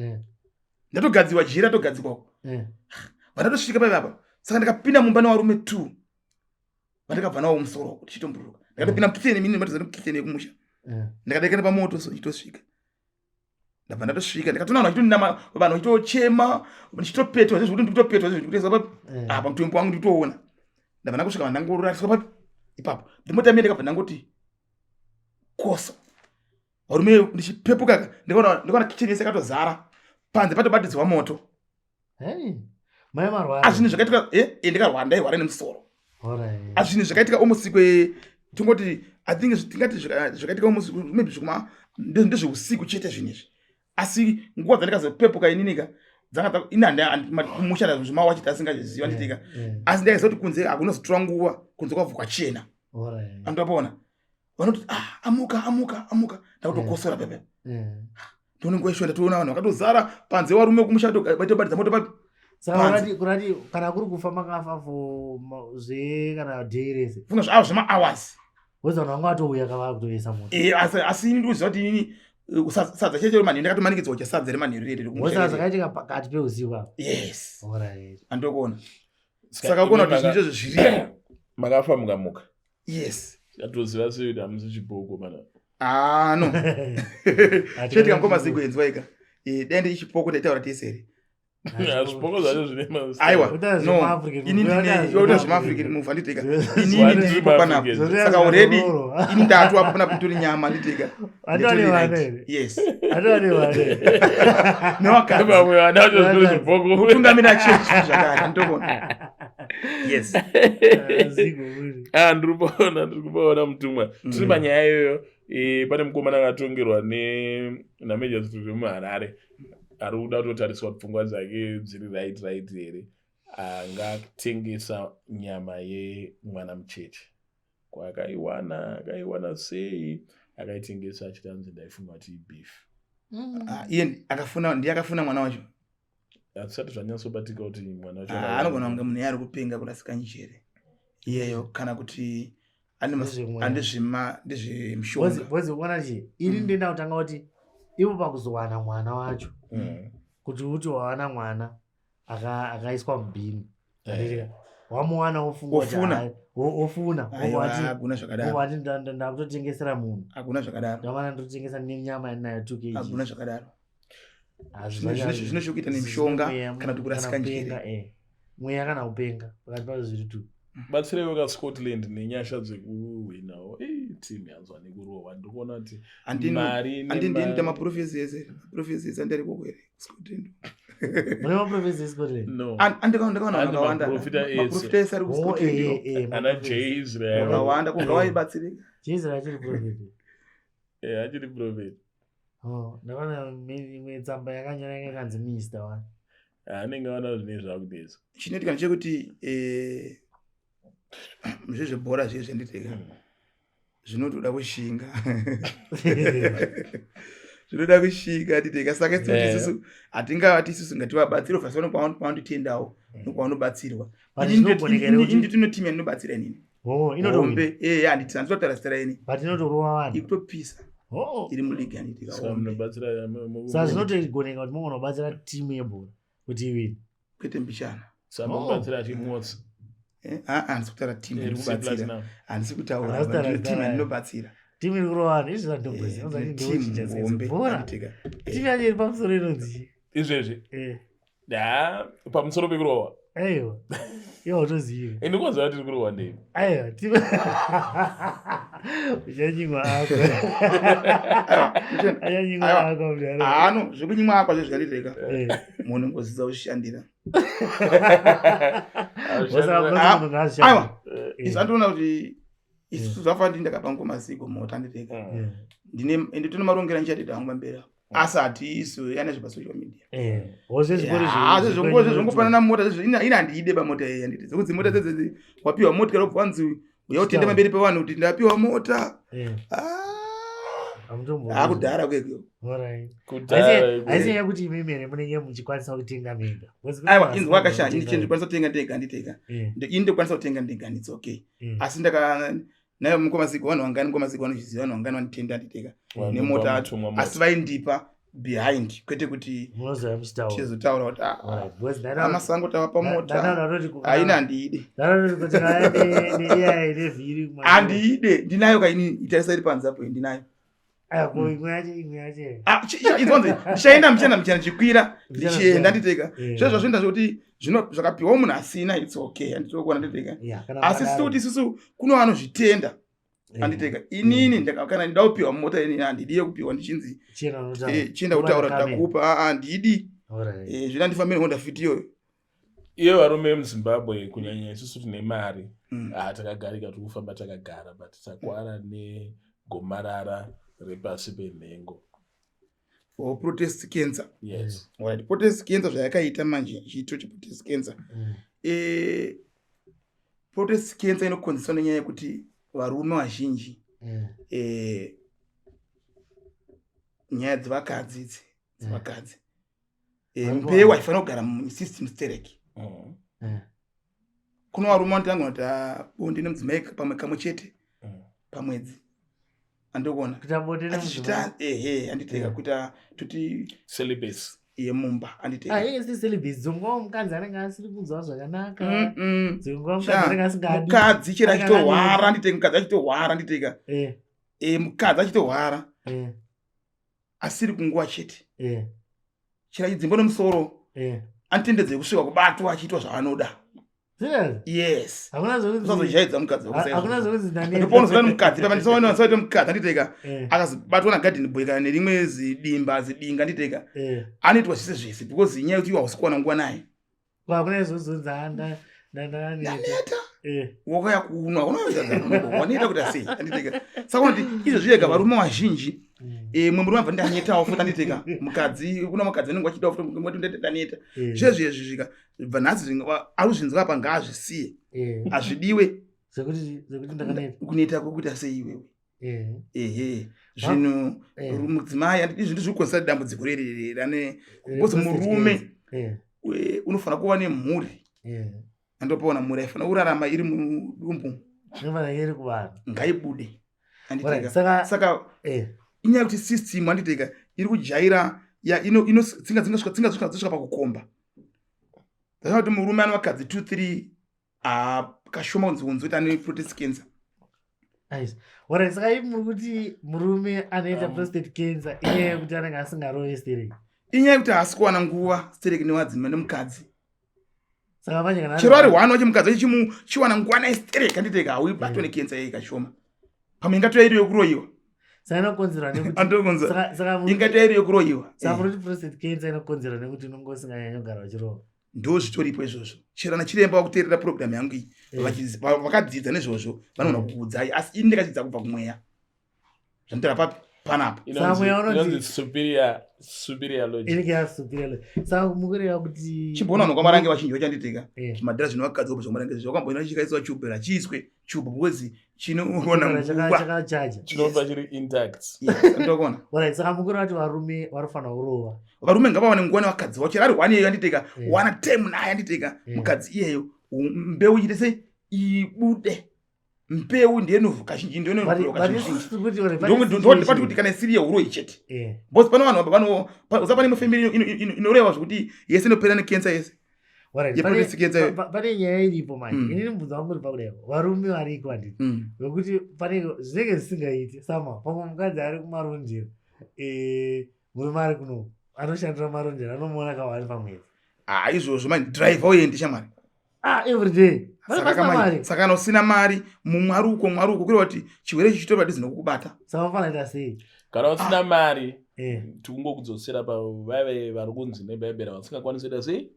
Ndatogadziwa jira ratogadzikwa. Vandatosvika paipa apa. Saka ndakapinda mumba nevarume 2. Vandakabva nawo musoro tichitomburuka. Ndakatopinda mukitchen mini matoza mukitchen yekumusha. Ndakadekera pamoto so ndichitosvika. Ndabva ndatosvika ndikatoona vanhu vachitonama vanhu vachitochema ndichitopetwa zvekuti ndikutopetwa zvekuti papi apa mutumbi wangu ndikutoona. Ndabva ndakusvika vanhu ndangoraswa papi. Ipapo the mota mie ndakabva ndangoti koso varume ndichipepuka ndikaona kitchen yese yakatozara panze patobatidzwa moto. Azvinhu zvakaitika eh, eh, ndikarwara ndairwara nemusoro. Azvinhu zvakaitika almost kwe tingoti i think tingati zvakaitika almost maybe zvekuma ndezveusiku chete zvinhu izvi. Asi nguva dzandikazopepuka ininika dzanga ini kumusha zvemawachi tasingazviziva nditika. Asi ndaiziva kuti kunze hakunozotora nguva kunze kwabva kwachena. Andopaona vanoti ah amuka amuka amuka. Ndakutokosora pepe. Ndione nguva isho ndatoona vanhu vakatozara panze varume kumusha vaitobatidza moto papi. Saka kurati kana kuri kufa makafa for zve kana day rese. Funga zvavo zvema hours. Weza vanhu vanga vatouya kava kutoisa moto. Eh asi ini ndikuziva kuti inini sadza chete remanheru ndakatomanikidzwa kudya sadza remanheru rere Weza zvakaitika pakati peusiku apa. Yes. Alright. Andokuona. Saka kuona kuti zvinhu izvozvo zviriko. Makafa mukamuka. Yes. Atoziva sei kuti hamusi chipoko mana. Ah no. Chete ngoma zigo enzwa ika. Eh dai ndi chipoko ndaitaura tese here. Zvipoko zvacho zvine Aiwa. No. Ini ndine yoita zvemaAfrican move anditeka. Inini ndiripo panapa. Saka already ini ndatu apo panapa nditori nyama anditeka. Nditori right. Yes. Atone vana. Newakadzi. Vamwe vana vacho zvitori zvipoko. Kutungamira chechi zvakare nditokuona. Yes. Zigo. Ah, ndiri kupaona ndiri kupaona mutumwa. Tiri panyaya iyoyo eh, pane mukomana akatongerwa ne naMajor vemuHarare ari kuda kutotariswa pfungwa dzake dziri right right here angatengesa nyama yemwana mucheche kwakaiwana akaiwana sei akaitengesa achiti anzi ndaifunga kuti ibeef. Ah, iye akafuna ndiye akafuna mwana wacho. Hazvisati zvanyatsobatika kuti mwana wacho Ah, anogona kunge munhu iye ari kupenga kurasika njere iyeyo kana kuti ndezvemushonga. Bozi kuona chi ini ndenda kutanga kuti ivo pakuzowana mwana wacho kuti uti wawana mwana akaiswa mubhini. Andika wamuwana wofunga kuti Ofuna. ofuna Hakuna zvakadaro. wati ndakutotengesera munhu. Hakuna zvakadaro. Ndamana ndotengesa nenyama yanayo 2 kg. Hakuna zvakadaro. Zvine chekuita nemishonga kana kuti kurasika njere. Mweya kana kupenga pakati pazvo zviri tu. Batsireiwo kaScotland nenyasha dzekuhwinawo. Team yanzwa nekurohwa. Ndiri kuona kuti mari Handi ndini maprofesi ese. Maprofesi ese andari koko here Scotland. Mune maprofesi eScotland? No. Andikaona vakawanda. Maprofita ese. Maprofita ese ari kuScotland. Ana J Israel. Vakawanda kungawaibatsirika. J Israel achiri prophet. Achiri prophet. Oh, ndakaona imwe tsamba yakanyora yakanzi Mr. One. Anenge aona zvine zvakudesa. Chinoitika ndechekuti zvezvebhora zviye zvanditeka. Zvinotoda kushinga. Zvinoda kushinga nditeka. Saka isusu isusu hatingavati isusu ngativabatsire vasi pavanotitendawo nokwavanobatsirwa. Ini nditino team yandinobatsira inini. Oh, inotombe. Handiti handitotaura zita raini. But inotorova vanhu. Ikutopisa. Iri muligi handiti. Saka munobatsira Saka zvinotogoneka kuti mungonobatsira timu yebhora kuti iwine. Kwete mbichana. Saka munobatsira achimotsi. Handisi kutaura timu yandinobatsira. Handisi kutaura timu yandinobatsira. Timu iri kurova vanhu izvi zvandomboziva. Timu hombe. Timu yacho iri pamusoro inonzi izvezvi. Da, pamusoro pekurova. Aiwa. Iwe utoziva. Ini kuziva kuti kurova ndei. Aiwa, timu. Uchanyimwa ako. Uchanyimwa ako mudhara. Ah no, zvekunyimwa ako zvo zvariteka. Munhu ngozidza kuzvishandira. Aiwa. Izvi andiona kuti isusu zvafanira ndakapa ngoma ziko mota nditeka. Ndine nditone marongera ndichadida hangu pamberi apo. Asi hatiisu yana zvepa social media. Zvongofanana mota zvezvo ina handiide pamota iyi handiti. Dzekuti mota dzedze wapiwa mota kana kubva wanzi uya utende pamberi pevanhu kuti ndapiwa mota. Akudhara kwekwe. Haisi nyaya yekuti imimi here munenge muchikwanisa kutenga mega. Aiwa, inzwa akashaya, ini ndikwanisa kutenga ndega nditeka. Ini ndikwanisa kutenga ndega it's okay. Asi ndaka nayo mukoma Zigo vanhu vangani mukoma Zigo vanozviziva vanhu vangani vanotenda nditeka nemota asi vaindipa behind kwete kuti tizotaura kuti amasango tavapa mota haina handiide. Handiide ndinayo kaini itarisa iri panze apo ndinayo. Ah, inzwanzi ndichaenda mbichana mbichana ndichikwira ndichienda nditeka eh. zve zvazvoenda zvekuti zvino zvakapiwa munhu asina its okay anditokuona nditeka asi sisi kuti isusu kuno vanozvitenda eh. anditeka inini mm. kana ndida kupiwa mota inini handidiye kupiwa ndichinzi eh, chienda kutaura ndakupa aa handidi zvino andifambire honda fit iyoyo iye varume vemuzimbabwe kunyanya isusu tine mari mm. ah, takagarika tiri kufamba takagara but takwara negomarara repasi penhengo oh, protest cancer yes right protest cancer zvayakaita manje chiito cheprotest cancer mm. e, protest cancer inokonzeswa nenyaya yekuti varume vazhinji mm. e, nyaya dzevakadzi idzi dzevakadzi mm. Eh, mbeu haifanira kugara musystem sterek mm. eh. kuno varume vanotanga kuti ah, bonde nemudzimai pamwe kamwe chete mm. pamwedzi andikuona achizvita ehe anditeka mm. kuita toti yemumba anditekaadzimwe mukadzi anenge asiri kunzwa zvakanaka mukadzi chero achitohwara anditeka mukadzi achitohwara anditeka eh. mukadzi achitohwara asiri kunguva chete yeah. chiraidzimbo nemusoro yeah. anotendedza kusvika kubatwa achiitwa zvaanoda yes usazojaidza mukadzi wakusaonozoda mukadzi papa mukadzi anditeka eh. akazobatwa nagarden boy kana nerimwe zidimba zidinga anditeka eh. anoitwa zvese zvese because inyaya yekuti iwe hausi kuwana nguva naye Kwakune zozonza nda ndaneta. Eh. Wakauya kuno hakuna wanoita kuti asei anditeka. Saka unoti izvo zviyega varume vazhinji mm. eh mwe murume abva ndanetawo futi anditeka mukadzi kuna mukadzi anenge achida futi mwe ndete ndaneta. Eh. Zvezvi izvi zvika bva nhasi arikuzvinzwa apa ngaazvisiye. Eh. Azvidiwe. Zvekuti zvekuti ndakaneta. Kuneta kwekuita sei iwewe. Ehe zvinhu mudzimai andidi zvinhu zviri kukonzera dambudziko reri rane because murume unofanira kuva nemhuri andopaona mhuri aifanira kurarama iri mudumbu ngaibude saka eh. inyaya yekuti system anditeka iri kujaira tsinga dzingasvika pakukomba kuti murume ane vakadzi 2 3 Ah, kashoma kunzi unzi kuti ane prostate cancer. Nice. Alright, saka imi muri kuti murume anoita um, prostate cancer inyaya yekuti anenge asingarovi stereki. Inyaya yekuti haasi kuwana nguva stereki newadzima nemukadzi. Saka manje kana chero ari one wacho mukadzi wacho chiwana nguva naye stereki anditeka hauibatwe mm. necancer yei kashoma. Pamwe ingatoya iri yekuroyiwa. Saka inokonzerwa nekuti saka ingatoya iri yekuroyiwa. Saka muri kuti prostate cancer inokonzerwa nekuti unonge usinganyanya kugara uchirova. Ndozvitoripo izvozvo chero ana chiremba vakuteerera program yangu iyi eh. vakadzidza nezvozvo vanogona eh. kukuudzai asi ini ndakadzidza kubva kumweya zvanditaura papi panapa chimboona vanhu kwamarange vachinji vachanditika eh. zvimadhara zvinovakadzi kubva zvamarange zvakamboona chikaiswa chubhu rachiiswe chubhu because chinoona nguva chinobva chiri intact ndokuona right saka mukuru vati varume vanofanira kurova varume ngavawane nguva nevakadzi vavo chero ari one iyeyo anditeka wana time naye anditeka mukadzi iyeyo mbeu iite sei ibude mbeu ndiyenovhu kazhinji ndiyenookazhinjindopati kuti kana isiri yehuroyi chete because pane vanhu vano usa pane imwe family inoreva zvekuti yese inopera necancer yese pane nyaya iripo manje mm. inini mubvunzo wangu uri pakudai varume variko handiti mm. vekuti pane zvinenge zvisingaiti sama pamwe mukadzi ari kumarondera eh, murume ari kuno anoshandira marondera anomuona kawani pamwedzi ah, izvozvo manje driver uyendi shamwari ah, everyday saka kana usina mari mumwe ari uko mumwe ari uko kureva kuti chirwere ichi chitori padhuze nekukubata saka unofanira kuita sei kana usina ah. mari eh. tikungokudzosera pavaive vari kunzi nebhaibheri vasingakwanisi kuita sei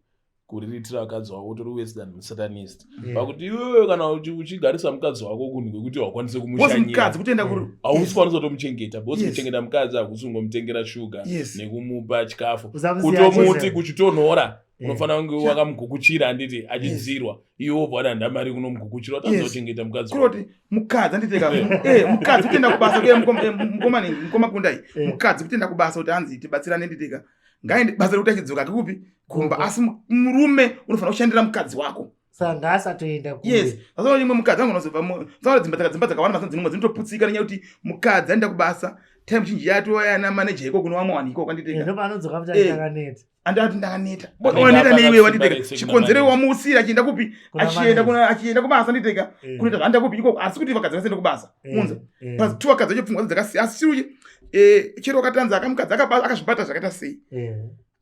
kuriritira vakadzi wako utori worse than musatanist pakuti iwewe kana uchigarisa mukadzi wako kunhu kwekuti haukwanise kumushanyira kutoenda kuri hausi kwanisa kutomuchengeta because kuchengeta mukadzi hakusi kungomutengera shuga nekumupa chikafu kutomuti kuchitonhora unofanira kunge wakamugukuchira handiti achidzirwa iwe wobva wada handa mari kunomugukuchira watadza kuchengeta mukadzi kuroti mukadzi anditeka eh, mukadzi kutoenda kubasa kuye eh, mukoma mukoma kundai eh. mukadzi kutoenda kubasa kuti hanzi tibatsirane nditeka ngaende basa rekuti achidzoka kekupi kumba asi murume unofanira kushandira mukadzi wako saka ngaasatoenda yes asaona imwe mukadzi angu unozobva saona dzimba dzaka dzimba dzakawanda masana dzinomwe dzinotoputsika nenyaya kuti mukadzi anoenda kubasa time chinji yato yana manager ikoko kuno vamwe vanhu ikoko anditeka ndopaanodzoka futi akaneta andati ndakaneta waneta neiwe wanditeka chikonzero wamuusira achienda kupi achienda kuna achienda kubasa nditeka eh. kunoita zvaanoda kupi ikoko asi kuti vakadzi vasiende kubasa eh, unza eh. but two vakadzi vacho pfungwa dzakasiya asi chiri Eh, chero wakatanza akamukadzi akazvibata zvakaita sei eh.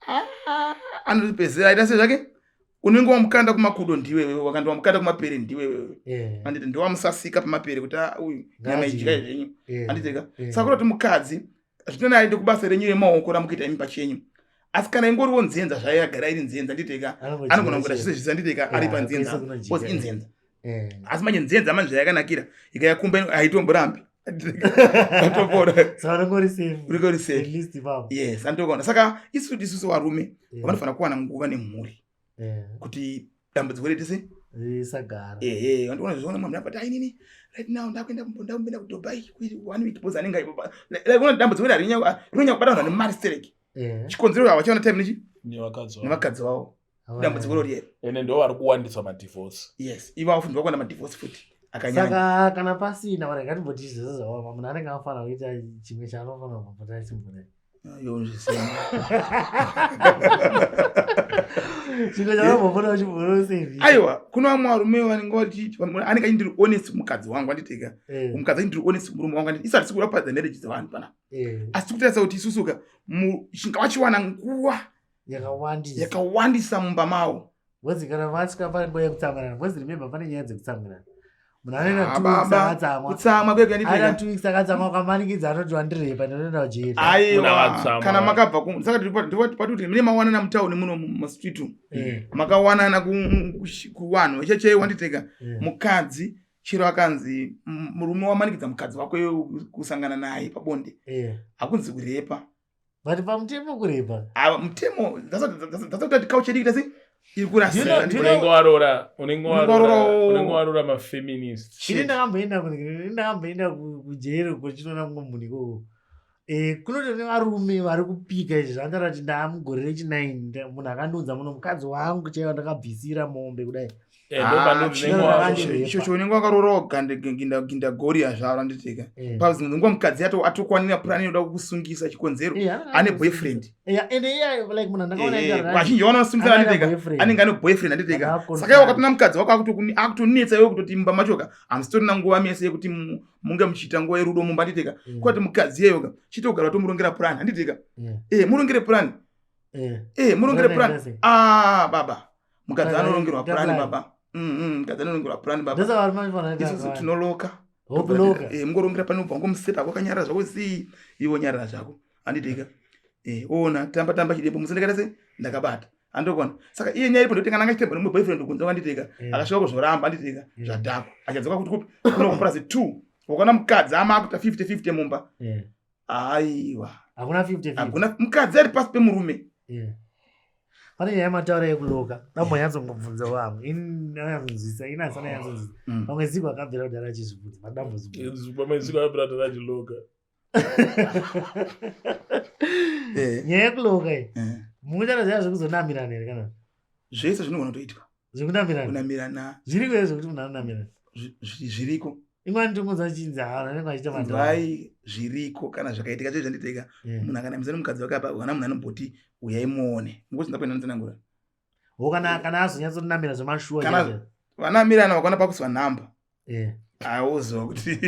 ah, anopedzera aita sei zvake unenge wamukanda kumakudo ndiwe wakanda wamukanda kumapere ndiwe wewe eh. anditi ndowamusasika pamapere kuti ah, uyu nyama idyai zvenyu anditika saka kuti mukadzi zvitonai aende kubasa renyu remaoko ramukuita imi pachenyu asi kana ingoriwo nzenza zvayo yagara iri nzenza nditeka anogona kungoita zvese zvese anditeka ari panzenza bcause inzenza asi manje nzenza manje zvayakanakira ikayakumba haitomborambi yes anditokaona saka isu isusu varume vanofanira kuwana nguva nemhuri kuti dambudziko redu se risagara ehe vandiona zviona mwana but ainini right now ndakuenda ndakuenda kudubai one week because anenge like una dambudziko redu rinonyanya kubata vanhu vane mari stereki chikonzero havachaona time nechi nevakadzi vavo dambudziko rori here ende ndo vari kuwandisa madivorce yes ivavo futi ndovakuwanda madivorce futi akanyanya saka kana pasina vanhu ngatimboti zvese zvaoma munhu anenge anofanira kuita chimwe chaanofanira kumbota achimbodai aiwa kuno vamwe varume vanenge vachiti anenge achi ndiri honest mukadzi wangu anditega eh. mukadzi achi ndiri honest murume wangu anditi isu hatisi kuda kuparadza marriage dzevanhu panapa eh. asi tikutarisa kuti isusuka vachiwana nguva yakawandisa yakawandisa mumba mavo bcoz kana vasvika panguva yekutsamwirana bcoz remember pane nyaya dzekutsamwirana munhu anoenda two weeks akatsamwa kutsamwa kwekuaita 2 weeks akatsamwa ukamanikidza anoti wandirepa ndinoenda kujeri aiwa kana makabva ku saka tiri patuti mune mawanana mutauni muno mumastreet umu eh. makawanana kuvanhu chechei wanditeka eh. mukadzi chero akanzi murume wamanikidza mukadzi wako kusangana naye pabonde eh. hakunzi kurepa but pamutemo kurepa ah, mutemo that's what culture iri sei iri kurasika unenge warora unenge warora unenge warora ma feminist ini ndakamboenda ini ndakamboenda kujeri kuchinoona mumwe munhu ikoko eh kunoto nevarume vari kupika izvi zvandara kuti ndaamugore rechi 9 munhu akandiunza muno mukadzi wangu chaiva ndakabvisira mombe kudai Eh, ah, icho unenge wakarorawo ginda goria zvaro anditika eh. pazingwa mukadzi atokwanira purani inoda kukusungisa chikonzero eh, ane boyfriend vazhinji vanosungisa anditika anenge ane boyfriend anditika saka iwe wakatona mukadzi wako akutonetsa iwe kutoti mumba machoka hamusitorina nguva mese yekuti munge muchiita nguva yerudo mumba anditika kwati mukadzi iyeyoka chite kugara watomurongera purani anditika murongere purani murongere purani ah baba mukadzi anorongerwa purani baba mm, mm, mukadzi anorongerwa purani baba isusu tinoloka eh, mungorongera pane ubva ngomusepa kwakanyarara zvako zii iwe nyarara zvako anditika eh, ona tamba tamba chidembo musi ndakaita sei ndakabata andokona saka iye nyaya iripo ndekuti kana anga chitemba nemumwe boyfriend kunze kwanditeka eh. akasvika kuzoramba anditeka zvadhakwa achadzoka kuti kupi kuno kupurazi two wakaona mukadzi ama akuita 50 50 mumba aiwa hakuna 50 hakuna mukadzi ari pasi pemurume yeah. pane nyaya yamataura yekuloka dambonyatsongobvunza wangu inanyatsonzwisa ini asana nyatsonzwisa mm. pamwe ziko akabvira kudhara achizvibvunza madambozvibvunza ziko akabvira kudhara achiloka eh. nyaya yekuloka iyi eh. mukuchana zviya zvekuzonamirana here kana zvese zvinogona kutoitwa zvekunamirana kunamirana zviriko here zvekuti munhu anonamirana zviriko imwe anditongonzwa chinzi haa anenge achiita madhai zviriko kana zvakaitika zve zvanditika munhu akanamisa nemukadzi wake apa kana munhu anomboti uyai muone ngozi ndapoenda nditsanangura wo kana kana azonyatsonamira zvemashuwa kana vanamirana vakaona pakusiwa nhamba auziva kuti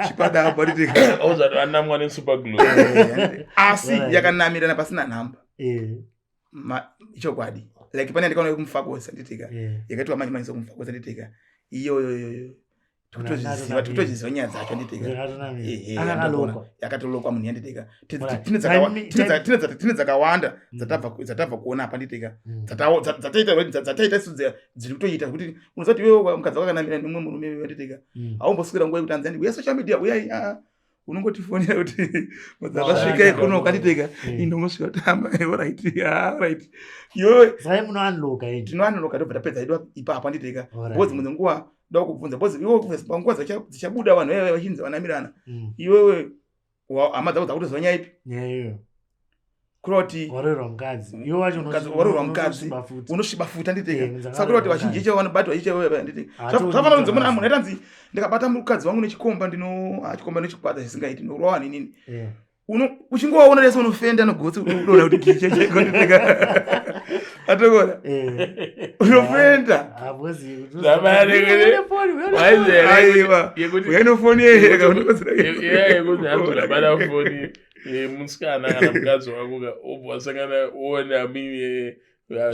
chipada apa nditika auziva kuti anamwa nesuper glue asi yakanamirana pasina nhamba ichokwadi like pane ndikaona yekumufakosa nditika yakaitwa manje manje sekumufakosa nditika iyoyoyoyo tikutozviziva tikutozviziva nyaya dzacho nditika yakatolokwa munhu yanditika tine dzakawanda mm. dzatabva kuona apa nditika mm. dzataita isu dziri kutoita kuti unoziva kuti iwewe mukadzi wakanamira nemumwe murume iwewe nditika mm. haumboswera nguva yekuti anzi uya social media uyai ah, unongotifonera kuti dzakasvika ikuno ukatiteka mm. indongosvika tamba orit right yoyo sai munoanloka ii tinoanloka tobva tapedza idu ipapo anditeka because mune nguva da kubvunza because iwe panguva dzichabuda vanhu vaiva vachinzi vanamirana mm. iwewe hama dzako dzakutoziva nyaya ipi kureva kuti warorwa mukadzi iwe wacho warorwa mukadzi unosviba futi anditeka eh, saka kureva kuti vazhinji chaivo vanobatwa ichaivo anditeka zvafanana kunzi munhu munhu aitanzi ndikabata mukadzi wangu nechikomba ndino ah, chikomba nechikwadza zvisingaiti ndorova ninini eh. uchingovaona rese unofenda nogotsi unoona kuti giche chaiko nditeka Atokona. Unofenda. Aiwa. Uyainofoni yeheka unokodzera. Yekuti hanzi unabata foni yemusikana kana mukadzi wako ka obva wasangana woona mimi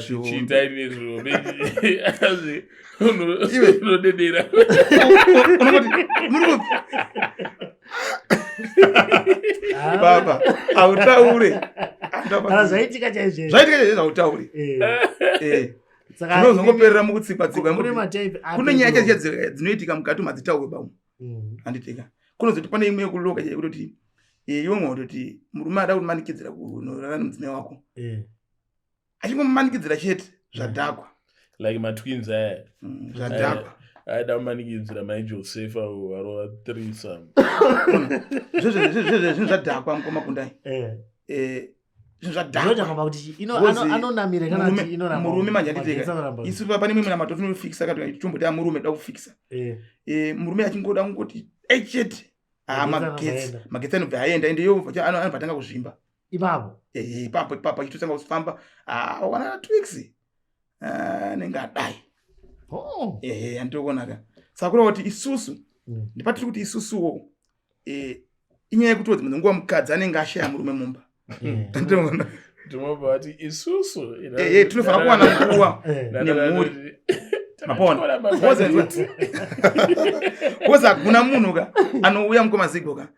tichiita nezvo azi unodedera. Unongoti muri baba hautaure. Kana zvaitika chaizvo. Zvaitika chaizvo hautaure. Zvinozongoperera mukutsikwa tsikwa. Kune nyaya chaizvo dzinoitika mukati madzitaurwe bamwe. Handitika. Kunozoti pane imwe yekuloka chaiyo kutoti iwe mwe kutoti murume ada kumanikidzira kunorara nemudzimai wako. Achingomanikidzira chete zvadhakwa. Like matwins aya. Zvadhakwa. Aida kumanikidzira mai Josefa varova threesome. Zvezvo zvinhu zvadhakwa mukoma Kundai. Zvinhu zvadhakwa. Anonamira kana kuti inoramba. Murume manje anditeka. Isu pane mimwe namato tinofixa kana tomboti murume da kufixa. Murume achingoda kungoti ei chete. Magetsi. Magetsi anobva aenda ende iwo anobva atanga kuzvimba. Ipapo. Ipapo ipapo achitotanga kufamba. Wana 2 weeks. Anenge adai. Oh. Anditokonaka. Saka kureva kuti isusu ndipatiri kuti isusuwo inyaya yekuti dzimwe nguva mukadzi anenge ashaya murume mumba. Anditoona. Ndinobva vati isusu tinofanira kuwana nguva nemhuri. Mapona. Kozi hakuna munhu ka anouya mukoma Zigo ka.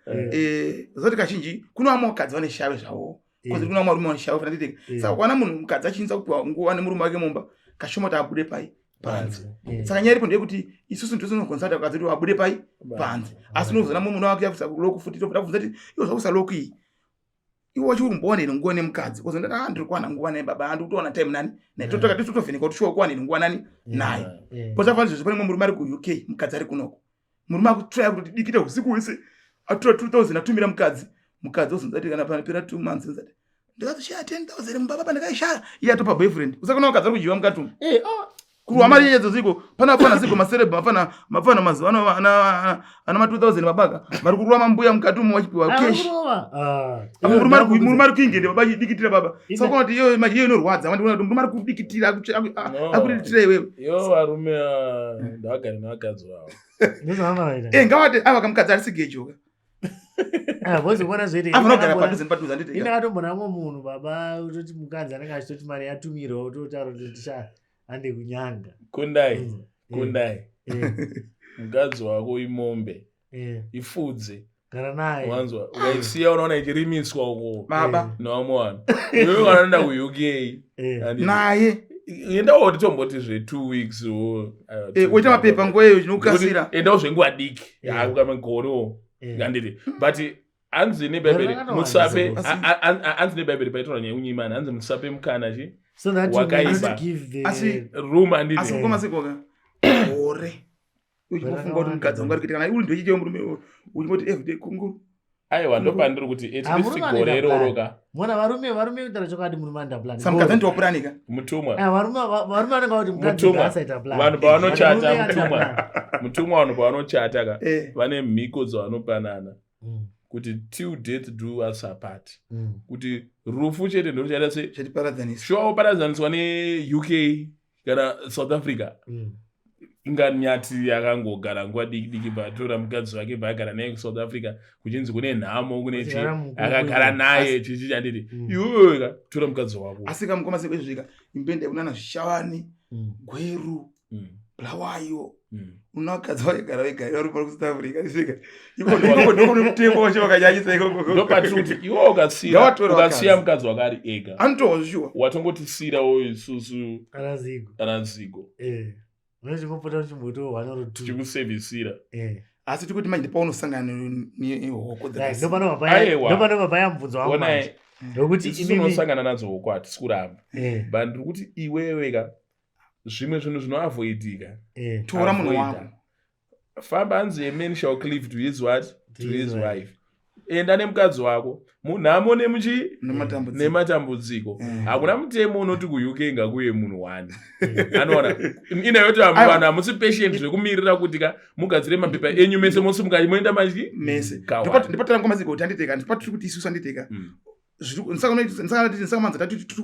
Zoti kazhinji kune vamwe vakadzi vane shave zvavo. Kozi kune vamwe varume vane shave fanira titeke. Saka kuwana munhu mukadzi achinisa kupiwa nguva nemurume wake mumba kashoma kuti abude pai panze. Saka nyaya iripo ndeyekuti isusu ndisu tinokonzera kuti vakadzi vedu vabude pai panze. Asi unozoona mumwe wake akuisa loku futi tobva tabvunza kuti iwe zvakuisa loku iyi. Iwe wacho uri kumbowana here nguva nemukadzi? Kozi ndati ndiri kuwana nguva naye baba, ndiri kutowana time nani? Naye totoka totovheneka kuti shuwa kuwana here nguva nani? Naye. Kozi afana izvozvo pane mumwe murume ari kuUK, mukadzi ari kunoko. Murume akutraya kuti dikita usiku hwese atora 2000 atumira mukadzi. Mukadzi ozonzi ati kana panopera 2 months onzi ati ndakatoshaya 10000 mumba baba ndakaishaya. Iye atopa boyfriend. Usakona mukadzi ari kudyiwa mukati umu. Kurwa mari yedzo ziko pana mafana ziko maceleb mafana mafana mazuva ano ana ana ma 2000 mabaka vari kurwa mambuya mukati umu vachipiwa cash. Murume ari murume ari kuingende baba achidikitira baba. Saka unoona kuti iyo manje iyo inorwadza vandiona kuti murume ari kudikitira akudikitira iwewe. Yo varume ndavagare nevakadzi vavo. Ngavati ava kamukadzi ari sigejoka. Vozoona zviri. Avanogara padhuze nepadhuze handiti. Ini ndakatomboona mumwe munhu baba utoti mukadzi anenge achitoti mari yatumirwa utotaura kuti sha hande kunyanga. Kundai. Kundai. Mukadzi wako imombe. Ifudze. Gara naye. Wanzwa ukaisiya unoona ichirimiswa uko. Baba. Nevamwe vanhu. Iwewe vanoenda kuUK. Naye. Endawo tomboti zve 2 weeks wo. Woita mapepa nguva iyo chinokukasira. Endawo zvenguva diki. Hakuka gore. Handiti. But hanzi neBhaibheri musape hanzi neBhaibheri paitaura nyaya yekunyimana hanzi musape mukana chi wakaipa asi room handiti. Asi mukoma Sikoka gore uchingofunga kuti mukadzi wangu ari kuita kana uri ndochiita murume uchingoti everyday kunguru. Aiwa ndopandiri kuti at least gore iroro ka. Mona varume varume kutaura chokwadi murume anoita plan. Saka mukadzi anoti ka. Mutumwa. Varume varume vanenge vati mukadzi asaita plan. Vanhu pavanochata mutumwa. Mutumwa vanhu pavanochata ka vane mhiko dzavanopanana. Kuti till death do us apart. Kuti rufu chete ndoruchaita se chatiparadzaniswa. Sure woparadzaniswa neUK kana South Africa. Inga Nyati akangogara nguva diki diki patora mukadzi wake paagara naye kuSouth Africa kuchinzi kune nhamo kune chi akagara naye chichi chanditi iwewe ka tora mukadzi wako. Asi kamukoma sekwezvika imbende kunana Zvishavane, Gweru, Bulawayo. Una vakadzi vakagara vega vari pari kuSouth Africa svika ikoko ndokune mutemo wacho wakanyanyisa ikoko. Ndopatiri kuti iwe ukasiya ukasiya mukadzi wako ari ega. Anotohwa shuwa. Watongotisirawo isusu kana zigo. Kana zigo. Unozvingopota uchimboto 1 or 2. Tichikusevisira. Asi tikuti manje paunosangana nehoko Ndopanobva paya mubvunzo wangu manje. Ndokuti isusu unosangana nadzo hoko hatisi kuramba. But ndiri kuti iwewe ka zvimwe zvinhu zvinoavoidika. Tora munhu wako. Famba hanzi a man shall cleave to his what? To his wife. Enda nemukadzi wako munhamo nemuchi nematambudziko. Hakuna mutemo unoti kuUK ngakuye munhu one. Anoona inayoti vanhu hamusi patient zvekumirira kuti ka mugadzire mapepa enyu mese mosimuka moenda machi mese. Ndipatira ngoma ziko kuti anditeka ndipatiri kuti isusu anditeka. Saka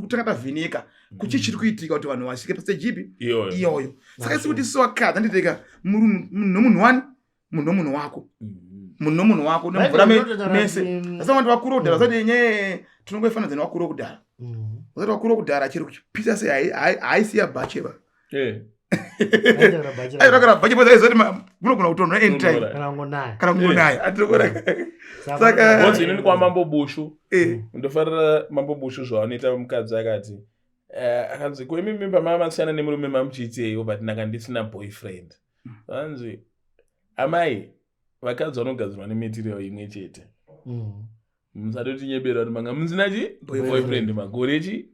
tanga tavheneka kuchii chiri kuitika kuti vanhu vasvike pastage ipi iyoyo. Saka isi kuti isu vakadzi, handiteka, munhu nomunhu wani, munhu nomunhu wako, munhu nomunhu wako nemvura mese. Asi vanhu vakuru kudhara vasati nyee, tinongoifananidza nevakuru kudhara. Vasati vakuru kudhara, chero kuchipisa sei, haisiya bhacheva. Airakara bhache bhozi, aizoti munogona kutonhora anytime kana kungonaya. Saka bhozi inini kwaMambo Bushu, ndofarira Mambo Bushu zvavanoita. Mukadzi akati, akanzi, "Ko imi mimba mamasiyana nemurume mamuchiiteiwo?" But ndanga ndisina boyfriend. Vanzi, "Amai, vakadzi vanogadzirwa nematerial imwe chete. Musatotinyebera kuti manga musina chi boyfriend makore chi."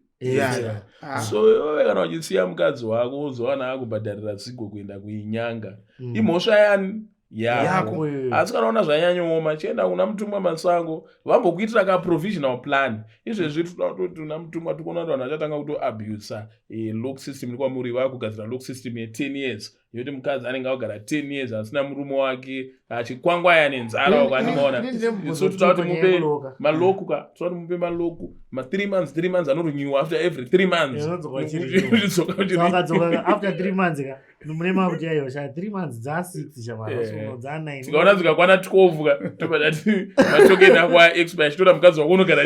So iwewe kana uchisiya mukadzi wako, uzowana akubhadharira tsigo kuenda kuinyanga, imhosva yani? Yako. Asi kana ona zvanyanyooma, chienda kuna Mutumwa Masango, vambokuitira ka provisional plan. Izvezvi toda kutoti una Mutumwa, tikuona kuti vanhu vachatanga kutoabusa lock system kwamuri. Vakugadzira lock system ye10 years, yekuti mukadzi anenge agara 10 years asina murume wake, achikwangwaya nenzara uko. Andimaona. So toda kuti mupe malock ka, toda kuti mupe malock ma3 months, 3 months, anorenewa after every 3 months. Wakadzoka after 3 months ka, mune makuti aiwa sha, 3 months dza6 shamara, dza9. Tikaona zvikakwana 12 ka, tobva tati matokeni ako aexpire, achitora mukadzi wako unogara,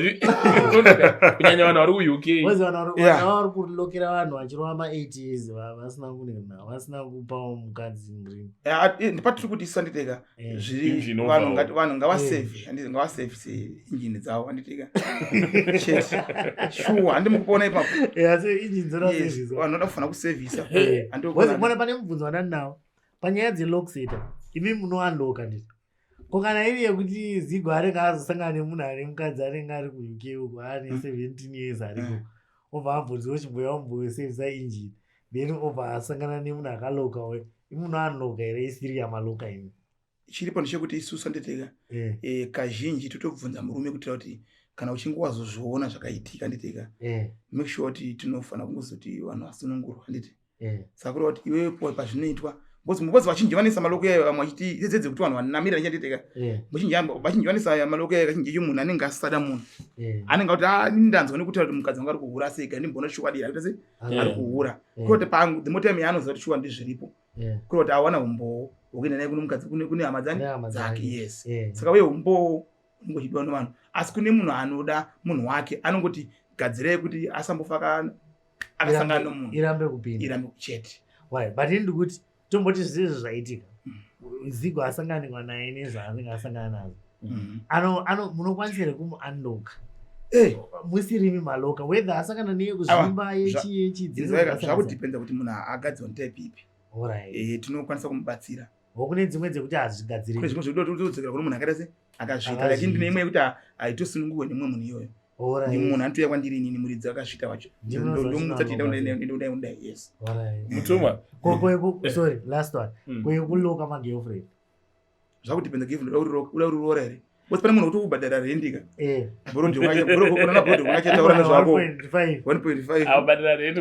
kunyanya vanhu vari kuUK. Vari kulokera vanhu vachirova ma8 years vasina kunena, vasina kupawo mukadzi green. Ndipatiri kuti isu, anditeka, zviri vanhu ngavasevhe, handiti? Ngavasevhise injini dzavo, handitika? Chete, shuwa, handi mukuona ipapo? Vanhu vanoda kufanira kusevhisa. Mona, pane mubvunzo wandani nawo panyaya dzelockseta. Imi munounlocka, nditi ko kana iri yekuti Zigo anenge azosangana nemunhu ane mukadzi anenge ari kuUK uko, ane 17 years ariko, obva ambonziwo, "Chimboya umbosevhisa injini," then obva asangana nemunhu akaloka, imunounlocka here isiri yamaloka imi? Chiripo ndechekuti isusu, anditeka, kazhinji totobvunza murume kuitira kuti kana uchinge wazozviona zvakaitika, anditeka, make sure kuti tinofanira kungozoti vanhu vasunungurwa, handiti? Saka kureva kuti iwewe pazvinoitwa, because vazhinji vanoisa malock yayo, vamwe vachiti dzedze kuti vanhu vanamira nechanditeka. Vazhinji vanoisa malock yayo, kazhinji icho munhu anenge asisada munhu, anenge akuti, "A, inini ndanzwa nekutaura kuti mukadzi wangu ari kuhura, sega ndimboona chokwadi akuita se ari kuhura." Kureva kuti the more time yaanoziva kuti shuwa ndizviripo, kureva kuti awana umbowo hwekuenda naye kune mukadzi, kune hama dzani dzake, yes. Saka uye umbowo unenge uchidiwa nevanhu, asi kune munhu anoda munhu wake, anongoti gadzirai kuti asambofa akasangana nomunhu. Irambe kupinda. Irambe chete. Why? But ini ndikuti tomboti zvisizvo zvaitika, Zigo asanganikwa naye nezvaanenge asangana nazvo, ano munokwanisa here kumuunlocka musirimi maloka, whether asangana neye kuzvimba yechi yechi? Zvakudhipenda kuti munhu agadzirwa netype ipi. Tinokwanisa kumubatsira. Kune dzimwe dzekuti hazvigadziriki. Kune zvimwe zvekuti kune munhu akaita se akasvika, like ndine imwe yekuti haitosunungurwe nemumwe munhu iyoyo. Ni munhu anotouya kwandiri inini, muridzi akasvika wacho, ndomutsa tienda kudai kudai, yes. Mutumwa. Sorry, last one. Kwekuloka magirlfriend. Zvakudhipenda girlfriend uda uriroora here, because pane munhu kuti kubhadhara rendika bhodhi unachataura nezvako 1.5. Abhadhara rent.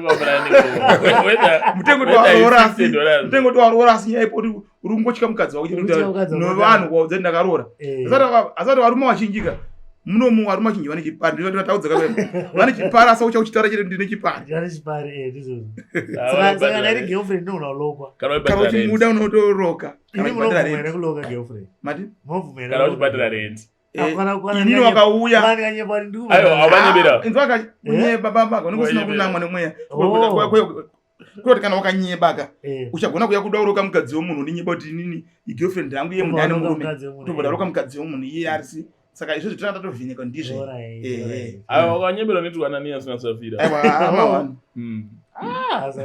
Mutengo tiwaroora, asi mutengo tiwaroora, asi nyaya ipo kuti uri kungotya mukadzi wako nevanhu kwaudza kuti ndakaroora. Asati varume vazhinjika munomu, varume vazhinji vane chipari, ndinotaudza vane chipari, asi ucha uchitaura chete, "Ndine chipari." Vane chipari, ndizvozvo. Saka kana iri girlfriend inogona kulokwa. Kana uchimuda unotoroka. Ini munobvuma here kuloka girlfriend? Mati? Munobvuma here? Kana uchibhadhara rent. Inini wakauya. Aiwa, awanyebera. Inzwaka, kunyeba baba unenge usina kunamwa nemweya. Kuroti kana wakanyebaka, uchagona kuya kuda uroka mukadzi wemunhu, uninyeba kuti inini igirlfriend yangu, iye munhu ane murume, tobva roka mukadzi wemunhu iye arisi. Saka izvozvo tinanga tatovheneka ndizvo. Aiwa, wakanyebera unoitwa Ananias naSafira. Aiwa.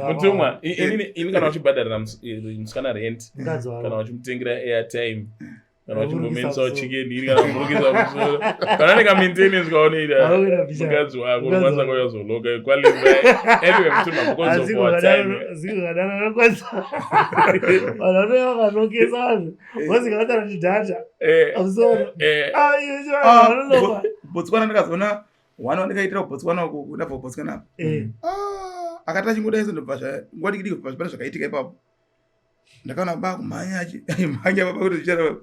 Mutumwa, ini kana uchibhadharira musikana rent, kana uchimutengera airtime, kana uchimbomenisa chicken iri, kana kumurukisa musoro, kana ane kamaintenance kaunoita mukadzi wako, unokwanisa kuuyazoloka qualify. Anyway, Mutumwa, because of our time. Vanhu vanouya vakalokesa vanhu vozikavataura kuti data musoro. Botswana, ndakazoona one wandikaitira kuBotswana uku, ndabva kuBotswana apa, akati achingodai so, ndobva nguva diki diki pane zvakaitika ipapo, ndakaona baba kumhanya, achimhanya baba kuti zvichara.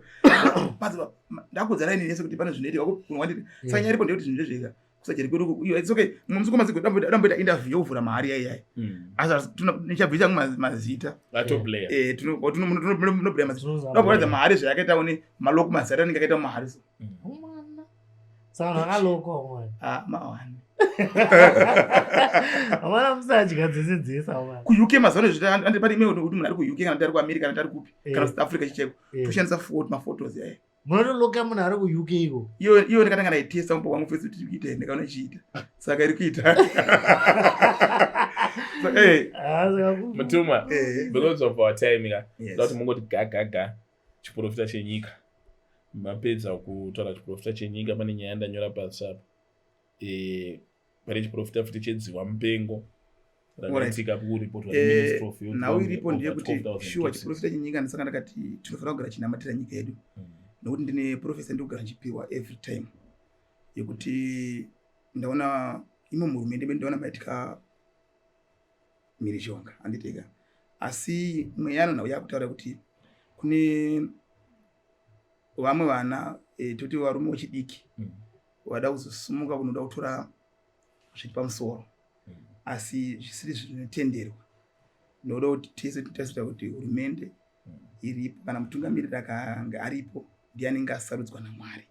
Ndakudza raini yese kuti pane zvinoitika. Saka nyaya iripo ndeyekuti zvinhu zvezvega. Kusajeri kwedu iyo it's okay. Mumwe musi damboita interview yokuvhura mahari yayi yayi. Asi nichabvisa yangu mazita. Atoplaya. Eh, tinoplaya mazita. Ndakuratidza mahari zvayakaita one maloko mazita anenge akaita mahari so. Mwana. Saka vanhu vakalokwa mwana. Ah, mawani. Amana musadya dzese dzese amana. KuUK mazuva ano zvita andi pane imwe kuti munhu ari kuUK kana kuti ari kuAmerica kana kuti ari kupi kana South Africa chicheko. Toshandisa photo maphotos yaya. Munotoloka munhu ari kuUK iko. Iyo iyo ndakatanga ndaitesta mupo wangu first kuti ikuita ndikaona ichiita. Saka iri kuita. Saka eh Ah, saka Mutumwa, because of our time ka. Yes. Kuti mungoti ga ga ga chiprofita chenyika. Mapedza kutaura chiprofita chenyika pane nyaya ndanyora pasi apa. Eh, pane chiprofita futi chedziwa mupengo rakaitika kuripotwa neministry of health. Nhau iripo over ndeyekuti 12,000 shuwa cases. Chiprofita chenyika ndisaka ndakati tinofanira kugara chinamatira nyika yedu nokuti ndine profesa ndikugara ndichipiwa every time yekuti ndaona imo muhurumende medu ndaona maitika mhirizhonga, handiteka, asi mweya ano nhau yakutaura kuti kune vamwe vana toti varume vechidiki vada kuzosimuka kunoda kutora zviri pamusoro asi zvisiri zvinotenderwa. Ndinoda kuti tese titarisira kuti hurumende iripo kana mutungamiriri akanga aripo ndiye anenge asarudzwa naMwari,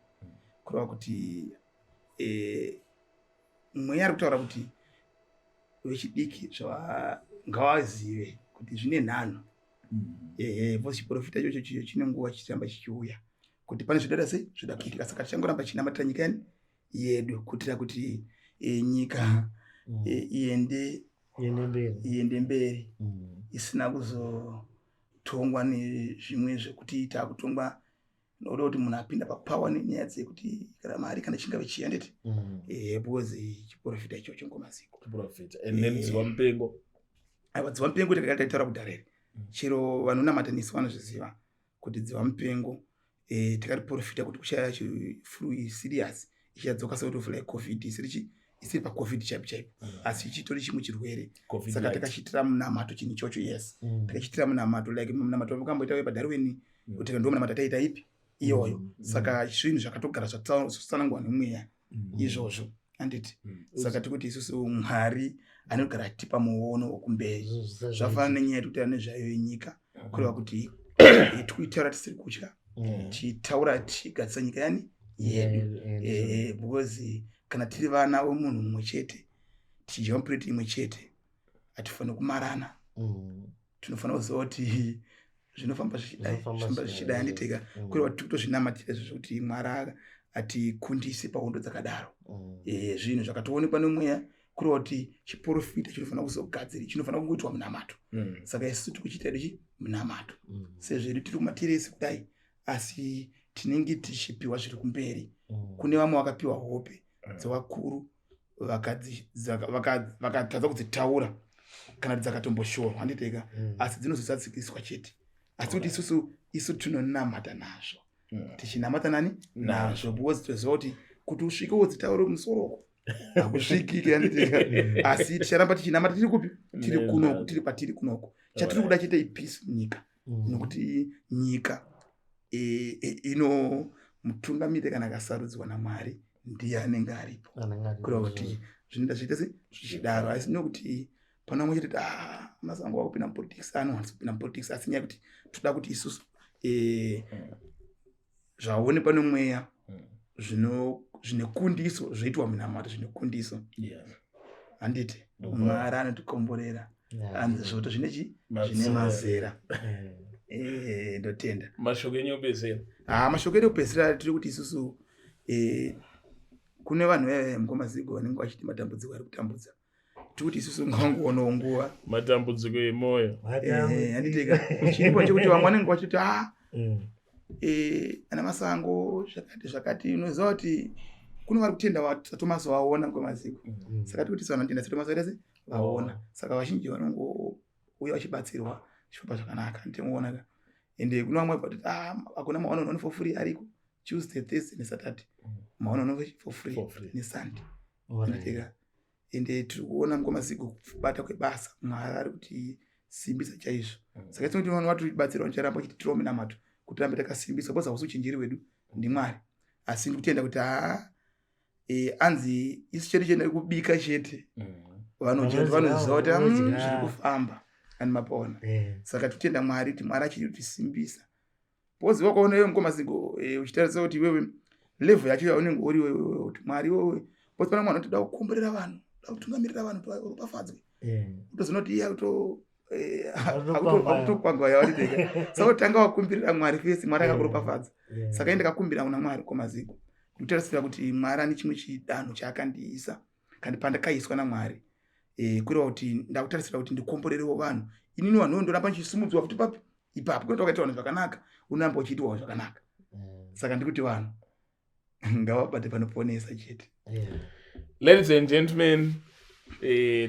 kureva kuti mweya ari kutaura kuti vechidiki ngavazive kuti zvine nhanho. Ehe, because chiprofita ichocho chicho chine nguva chichiramba chichiuya kuti pane zvidada sei zvoda kuitika, saka tichangoramba chinamatira nyika yani yedu kuitira kuti nyika iende Iende mberi. Iende mberi isina kuzotongwa nezvimwe zvekuti taakutongwa nokuda kuti munhu apinda papower nenyaya dzekuti kana mari kana chingave chii, handiti? Because chiprofita ichocho ngomaziko. Chiprofita and then dziwa mupengo. Aiwa, dziwa mupengo takanga taitaura kudhara here, chero vanonamata nesu vanozviziva kuti dziwa mupengo takariprofita kuti kuchaya flu serious ichadzoka sort of like COVID, isiri chi isiri paCOVID chaipo chaipo, asi chitori chimwe chirwere. COVID Saka light. Takachiitira munamato chinhu ichocho, yes. Takachiitira munamato like munamato wakamboita wepaDarwin kuti ndo munamato ataita ipi iyoyo. Saka zvinhu zvakatogara zvatsanangwa nemweya izvozvo, handiti? Saka tikuti isusu Mwari anogara atipa muono wekumberi. Zvafanana nenyaya yetikutaura nezvayo yenyika, kureva kuti tikuitaura tisiri kutya, tichitaura tichigadzisa nyika yani yedu, because kana tiri vana vemunhu mumwe chete tichidya mupureti imwe chete hatifaniri kumarana. Tinofanira kuziva kuti zvinofamba zvichidai, Zvinofamba zvinofamba zvichidai. zvichidai, handiteka? Kureva kuti tikutozvinamatira izvo zvekuti Mwari atikundise pahondo dzakadaro. Zvinhu zvakatoonekwa nemweya, kureva kuti chiprofita chinofanira kuzogadziri chinofanira kungoitwa munamato. Saka isusu tiri kuchiita edu chi munamato sezvedu tiri kumateresi kudai, asi tinenge tichipiwa zviri kumberi. Kune vamwe vakapiwa hope dzevakuru vakatadza kudzitaura kana kuti dzakatomboshorwa, handiteka? Asi dzinozozadzikiswa chete, asi kuti isusu isu tinonamata nazvo, tichinamata nani nazvo, because toziva kuti kuti usvike wodzitaure kumusoro uko hakusvikiki, handiteka? Asi ticharamba tichinamata tiri kupi? Tiri kunoku, tiri kwatiri kunoku. Chatiri kuda chete ipeace munyika, nokuti nyika ino mutungamiri kana akasarudzwa naMwari ndiye anenge aripo, kureva kuti zvinoita zviite se zvichidaro. Asi nokuti pana vamwe chete ah, Masango wakupinda mupolitics, anowanisa kupinda mupolitics, asi nyaya yekuti toda kuti isusu zvaonekwa nemweya zvine kundiso zvoitwa munamato zvine kundiso, handiti? Mwari anotikomborera, hanzi zvoto zvine chi zvine mazera. Ndotenda. Mashoko enyu ekupedzisira. Ha, mashoko edu ekupedzisira tiri kuti isusu kune vanhu vaya mukomazigo vanenge vachiti matambudziko ari kutambudza, tikuti isusu ngangoonawo nguva. Matambudziko emoyo. Handiteka? Chiripo chekuti vamwe vanenge vachiti a ana Masango zvakati zvakati. Unoziva kuti kune vari kutenda saTomasi vaona kwemaziko. Saka tikuti vanhu vanotenda saTomasi vaita se vaona. Saka vazhinji vanongouya vachibatsirwa zvichifamba zvakanaka, ndinoona ka. Ende kune vamwe vati ah, hakuna maone one for free ariko Tuesday, Thursday neSaturday, maone one for free For free. neSunday, handiteka? Ende tiri kuona mukwamaziko kubata kwebasa, Mwari ari kuti simbisa chaizvo. Saka tinoti vanhu vatibatsira vacharamba vachititirawo minamato kuti tirambe takasimbiswa, because hausi uchenjeri hwedu, ndiMwari. Asi ndikutenda kuti haa, Eh, anzi isu chedu chene kubika chete vanodya vanoziva kuti zviri kufamba and mapona eh. Saka totenda Mwari kuti Mwari achiri kutisimbisa. Poziva kwaona iwe mukoma Zigo, eh, uchitarisa kuti iwewe level yacho yaunenge uri iwewe, kuti Mwari iwewe pozi pana mwana unotoda kukomborera vanhu, da kutungamirira vanhu kuti varopafadzwe, utozoona kuti iye akuto akutokwangwa yawarideka. Saka tanga wakumbirira Mwari fesi, Mwari akakuropafadza. Saka indakakumbira kuna Mwari kwamaziko, ndikutarisira kuti Mwari ane chimwe chidanho chaakandiisa kandi pandakaiswa naMwari, kureva kuti ndakutarisira kuti ndikomborerewo vanhu. Inini vanhu ndoramba ndichisimudzwa futi papi ipapo, kunoita wakaita vanhu zvakanaka, unoramba uchiitwawo zvakanaka. Saka ndikuti vanhu ngavabate panoponesa chete. Ladies and gentlemen,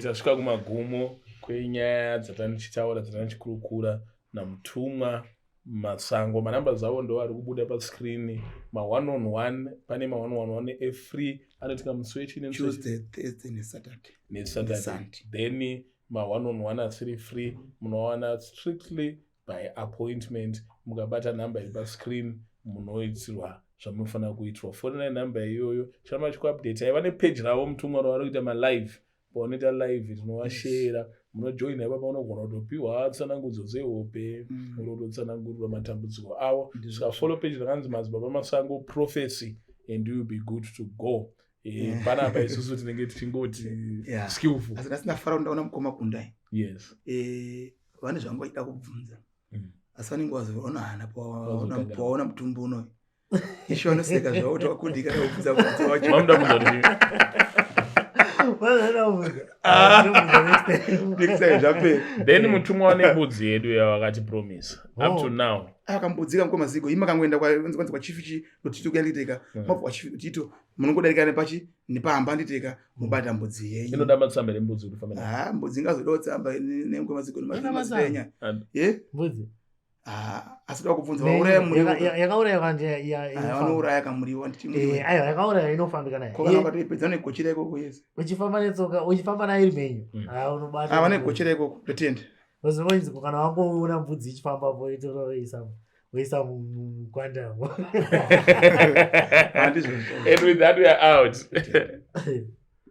tasvika kumagumo kwenyaya dzatanichitaura, dzatanichikurukura naMutumwa Masango. Manamba dzavo ndo ari kubuda pascreen. Ma1 on 1, pane ma1 on 1 efree anoitika musi wechii? Tuesday, Thursday neSaturday. NeSaturday. Then ma1 on 1 asiri free munowana strictly by appointment. Mukabata nhamba iri pascreen munoitirwa zvamunofanira kuitirwa. Fonai nhamba iyoyo, chiramba chikuupdate. Aiva nepage ravo Mutumwa ravari kuita malive. Paunoita live tinovashera, munojoina ipapa. Unogona kutopiwa tsanangudzo dzehope, unototsanangurirwa matambudziko avo. Saka follow page rakanzi Madzibaba Masango Prophecy and you will be good to go. Panapa isusu tinenge tichingoti skillful. Asi ndasina fara ndaona mukoma Kundai. Yes. Vane zvangu vachida kubvunza, asi vanenge vazoona hana pawaona mutumbi unoyu. Isho vanoseka zvavo kuti wakundika nakubvunza mubvunzo wacho. Mamuda kubvunza kuti Next time zvapera. Then mutumwa nembudzi yedu yavakati promise up to now. Akambudzika mukoma Zigo, imi makangoenda kwanzi kwachief chi Lotito kuyanditeka, mabva kwachief Lotito munongodarika nepachi nepahamba nditeka mubata mbudzi yenyu. Inoda matsamba ere mbudzi kuti ufambe nayo? Ha, mbudzi ingazodawo tsamba nemukoma Zigo nemazitenya ye. Mbudzi. Asi da kubvunza vauraya muriwo. Yakauraya kandi? Vanouraya kamuriwo nditi muriwo. Aiwa, yakauraya inofambika nayo. Ko kana ukatoipedza negochera ikoko yese. Uchifamba netsoka, uchifamba nayo iri menyu, ha, unobata. Ah, vane gochera ikoko, ndotenda. Uzinonzi kana wangoona mbudzi ichifambapo, itora woisa woisa mugwandamo. Handizvozvo. And with that we are out.